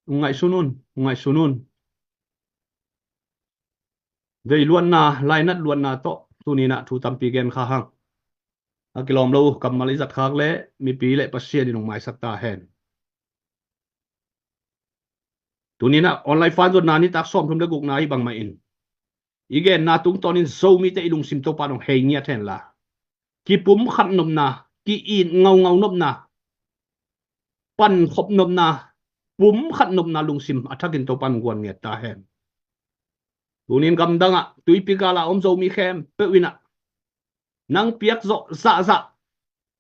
Ngaihsun un, ngaihsun un. Dei luatna, lainat luatna tawh tuninah thu tampi gen kha hang. A kilawm lo kammal i zat khak le mipi le Pasian in hong maisak ta hen. Tuninah online fan zonna nitak sawmthum le gukna i bangmah in i genna tungtawnin Zomite i lungsim Topa in hong hei ngiat henla, kipumkhat nopna, ki-it ngaungau nopna, pankhop nopna, pumkhat nopna lungsim a thakin Topa in hong guan ngiat ta hen. Tunin gamdangah tuipi gala om Zomi khempeuh inah nang piak zawh zahzah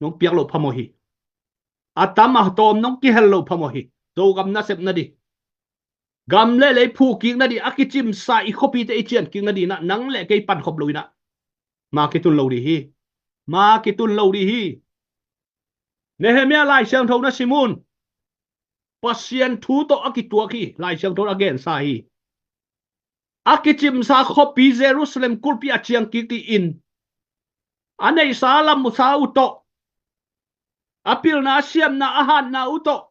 nong piak loh phamawh hi. A tam a tawm nong kihel loh phamawh hi. Zogam nasep nadih, gam le lei phuh kik nadih, a kicimsa i khuapite i cian kik nadih inah nang le kei pankhop lo inah ma kitun lo dih hi. Ma kitun lo dih hi. Nehemiah Lai Siangtho na sim un. Pasian thu tawh a kituak hi. Lai Siangtho a gensa hi. A kicimsa khuapi Jerusalem kulpi a ciang kik dih in, a neihsa lamsa uh tawh, a pilna a siamna a hatna uh tawh,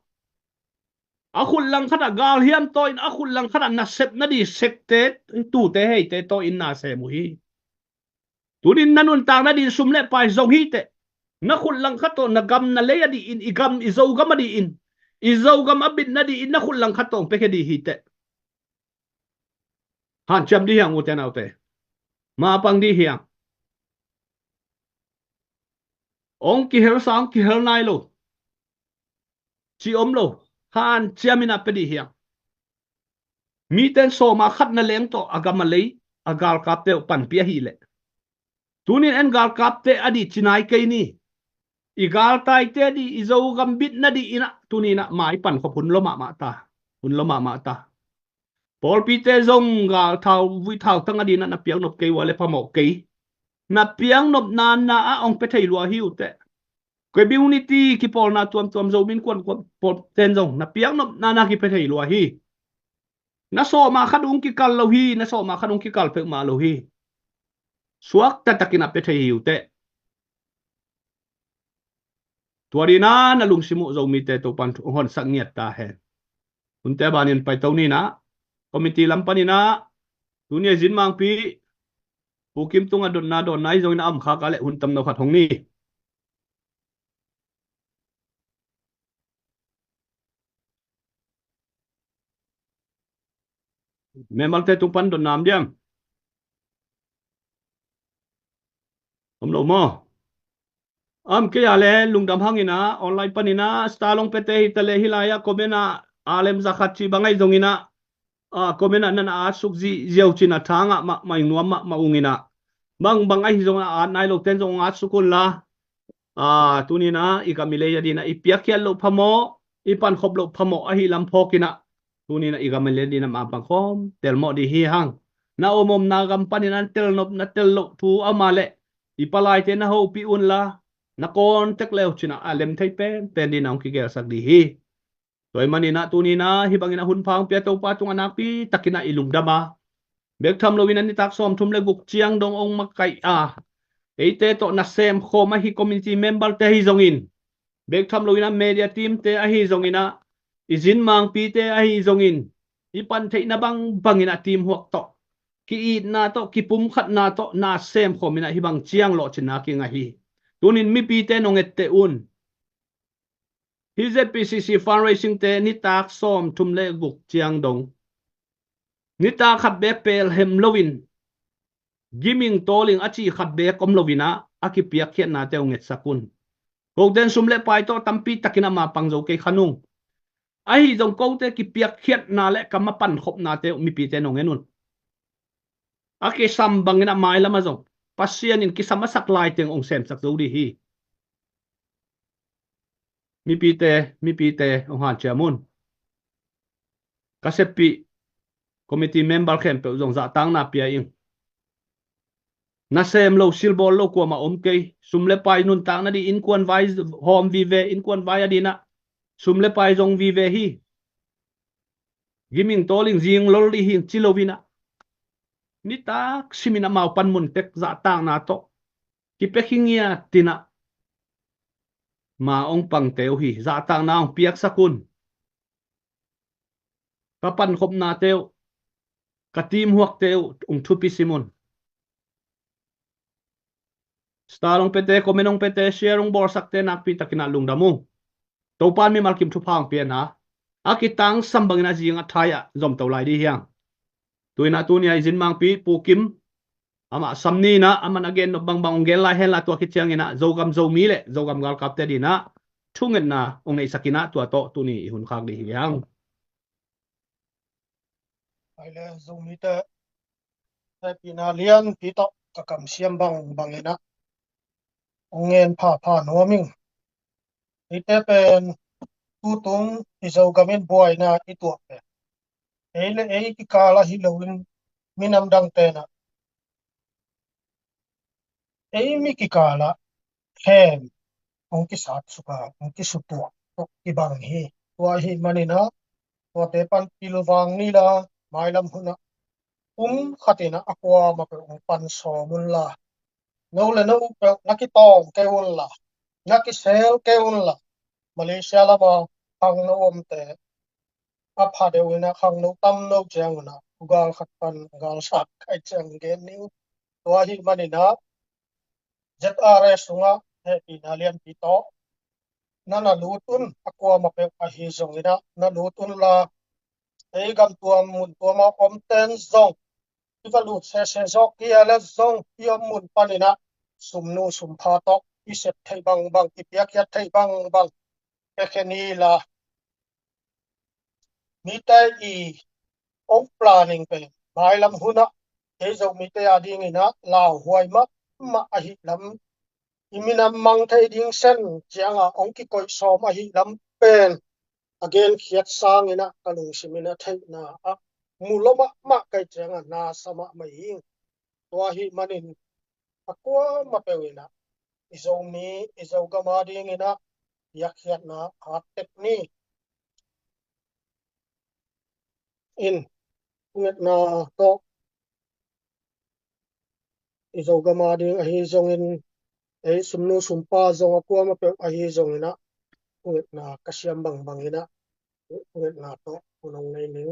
a khut langkhatah galhiam tawh in, a khut langkhatah nasep nadih sekte, tute heite tawh in na sem uh hi. Tunin na nuntak nadih in sum le pai zong hi teh. Na khut langkhat tawh na gam na lei a dih in, i gam, i Zogam a dih in, i Zogam a bit nadih in na khut langkhat tawh hong piakhia dih hi teh. Hanciam dih hiang, ute naute. Mapang dih hiang. Ong kihelsa, ong kihel nai lo ci om lo. Hanciam in a pia dih hiang. Miten sawma khat na leng tawh a gam a lei a galkapte uh panpih ahih leh, tunin en galkapte a dih ci nai kei ni. I galtaite a dih, i Zogam bitna dih in a, tunin a mai pankhop hun lua mahmah ta. Hun lua mahmah ta. Pawlpite zong gal thau, vui thau tang a dih in a na piaknop kei ua le phamawh kei. Na piaknop nana a ong pia thei lua hi uh teh. Community kipawlna tuamtuam, Zomi Innkuan pawlten zong na piaknop nana kipia thei lua hi. Na sawma khat ong kikal lo hi, na sawma khat ong kikal peuhmah lo hi. Suak taktakin a pia thei hi uh teh. Tua dih in a na lungsim uh Zomite Topan thu ong honsak ngiat ta hen. Hunte banin paito ni in a, committee lam panin a, tuni a Zinmangpi, Pu Kim tungah dotna dawnna hi zongin a om khak a leh hun tam no khat hong ni. Member te tung pan dotna om diam? Om lo maw? Om kei a le lungdam hang in a, online panin a, star long pete hi ta le hih lai a comment ah a lem za khat ci bang ahi zongin a, a comment ah nan a atsuk zihziau cin a thang ah mah, mah ing nuam mah, mah ung in a. Bang bang ahi zongin a at nai lo ten zong atsuk un la. A, tuni in a i gam i lei a dih in a i piakkhiat loh phamawh, i pankhop loh phamawh ahi lam phawk in a, tuni in a i gam i lei a dih in a mapang khawm telmawh dih hi hang. Na omomna gam panin a na telnop na tel loh thu a om a leh, i palaite na hopih un la, na contact le uh cin a a lem thei penpen dih in a hong kigelsak dih hi. Tua ahih manin a tuni in a hih bangin a hun pha hong pia Topa tungah nakpi takin a i lungdam a, bek tham loin a nitak sawmthum le guk ciang dong ong makaih a, eite tawh nasem khawm ahi community member te ahi zongin, bek tham loin a media team te ahi zongin a, i Zinmangpite ahi zongin, i pan theihna bangbangin a teamwork tawh, ki-itna tawh, kipumkhatna tawh nasem khawm in a hih bang ciang lawhcinna kingah hi. Tunin mipite nong etteh un. Hih Z P C C fundraising te nitak sawmthum le guk ciang dong, nitak khat bek pelhem loin, giming tawling a cih khat bek om loin a, a kipiakkhiatnate uh ngetsak un. Kote in sum le pai tawh tampi takin a mapang zo kei kha nung. Ahi zong kote kipiakkhiatna le kam a pankhopnate uh mipite nong en un. A kisam bangin a mailam ah zong Pasian in kisam a sak lai teng ong semsak zo dih hi. Mipite, mipite ong hanciam un. Ka seppih committee member khempeuh zong zahtakna pia ing. Nasem lo, silbawl lo kuamah om kei. Sum le pai nuntakna dih, innkuan vai hawm vive, innkuan vai a dih in a sum le pai zong vive hi. Giming tawling zing lol dih hi ci lo in a, nitak simin amau pan mun tek zahtakna tawh kipia hi ngiat in a, ma ong pangte uh hi. Zahtakna ong piaksak un. Ka pankhopnate uh, ka teamworkte uh ong thupi sim un. Star ong pete, comment ong pete, share ong bawlsakte nakpi takin a lungdam ung. Topan mimal kim thupha ong pia in a, a kitangsam bangin a zing a thai ah zomto lai dih hiang. Tu in a tuni a i Zinmangpi Pu Kim, amah sam ni in a, aman a gen nop bangbang ong gen lai hen la, tua khit ciangin a Zogam Zomi le Zogam galkapte dih in a thungetna ong neihsak in a, tua tawh tuni i hun khak dih hiang. Ai le Zomite, hehpihna lianpi tawh ka kamsiam bangbang in a ong ngen phapha nuam ing. Eite pen tutung i Zogam in buaina i tuak pen, ei le ei kikal ah hi loin minam dangte in a, ei mi kikal ah khem ong kisat suk a, ong kisutuak tawh kibang hi. Tua ahih manin a, tuate pan pilvang ni la, mailam hun ah pumkhat in a, a kuamah peuh ong pan sawm un la, no le no peuh na kitawng kei un la, na kisel kei un la. Malaysia lam ah khangno omte, a pha deuh in a khangno tam no ciang un a, gal khat pan gal sat kha ciang gen ni uh. Tua ahih manin a, Z R A sungah hehpihna lianpi tawh na na lut un, a kuamah peuh ahi zongin a na lut un la, ei gam tuam mun tuam ah om ten zong i va lut sese zawk hi a le zong i om mun panin ah sumnu sumpha tawh i sep theih bangbang, i piakkhiat theih bangbang pia khe ni la. Mite i hong planning pen mailam hun ah ei Zomite a dingin ah lauhuai mahmah ahih lam, i minam mang thei ding sen ciangah hong kikoih sawm ahih lam pen a genkhiat sangin ah ka lungsim in a theihna ah mu lua mahmah ka hih ciangah na sa mahmah ing. Tua ahih manin a kuamah peuh in ah i Zomi, i Zogam a dingin ah piakkhiatna at tek ni. In, thungetna tawh i Zogam a ding ahi zongin, ei sumnu sumpa zong a kuamah peuh ahi zongin ah thungetna ka siam bangbangin ah thungetna tawh hun hong nei ning.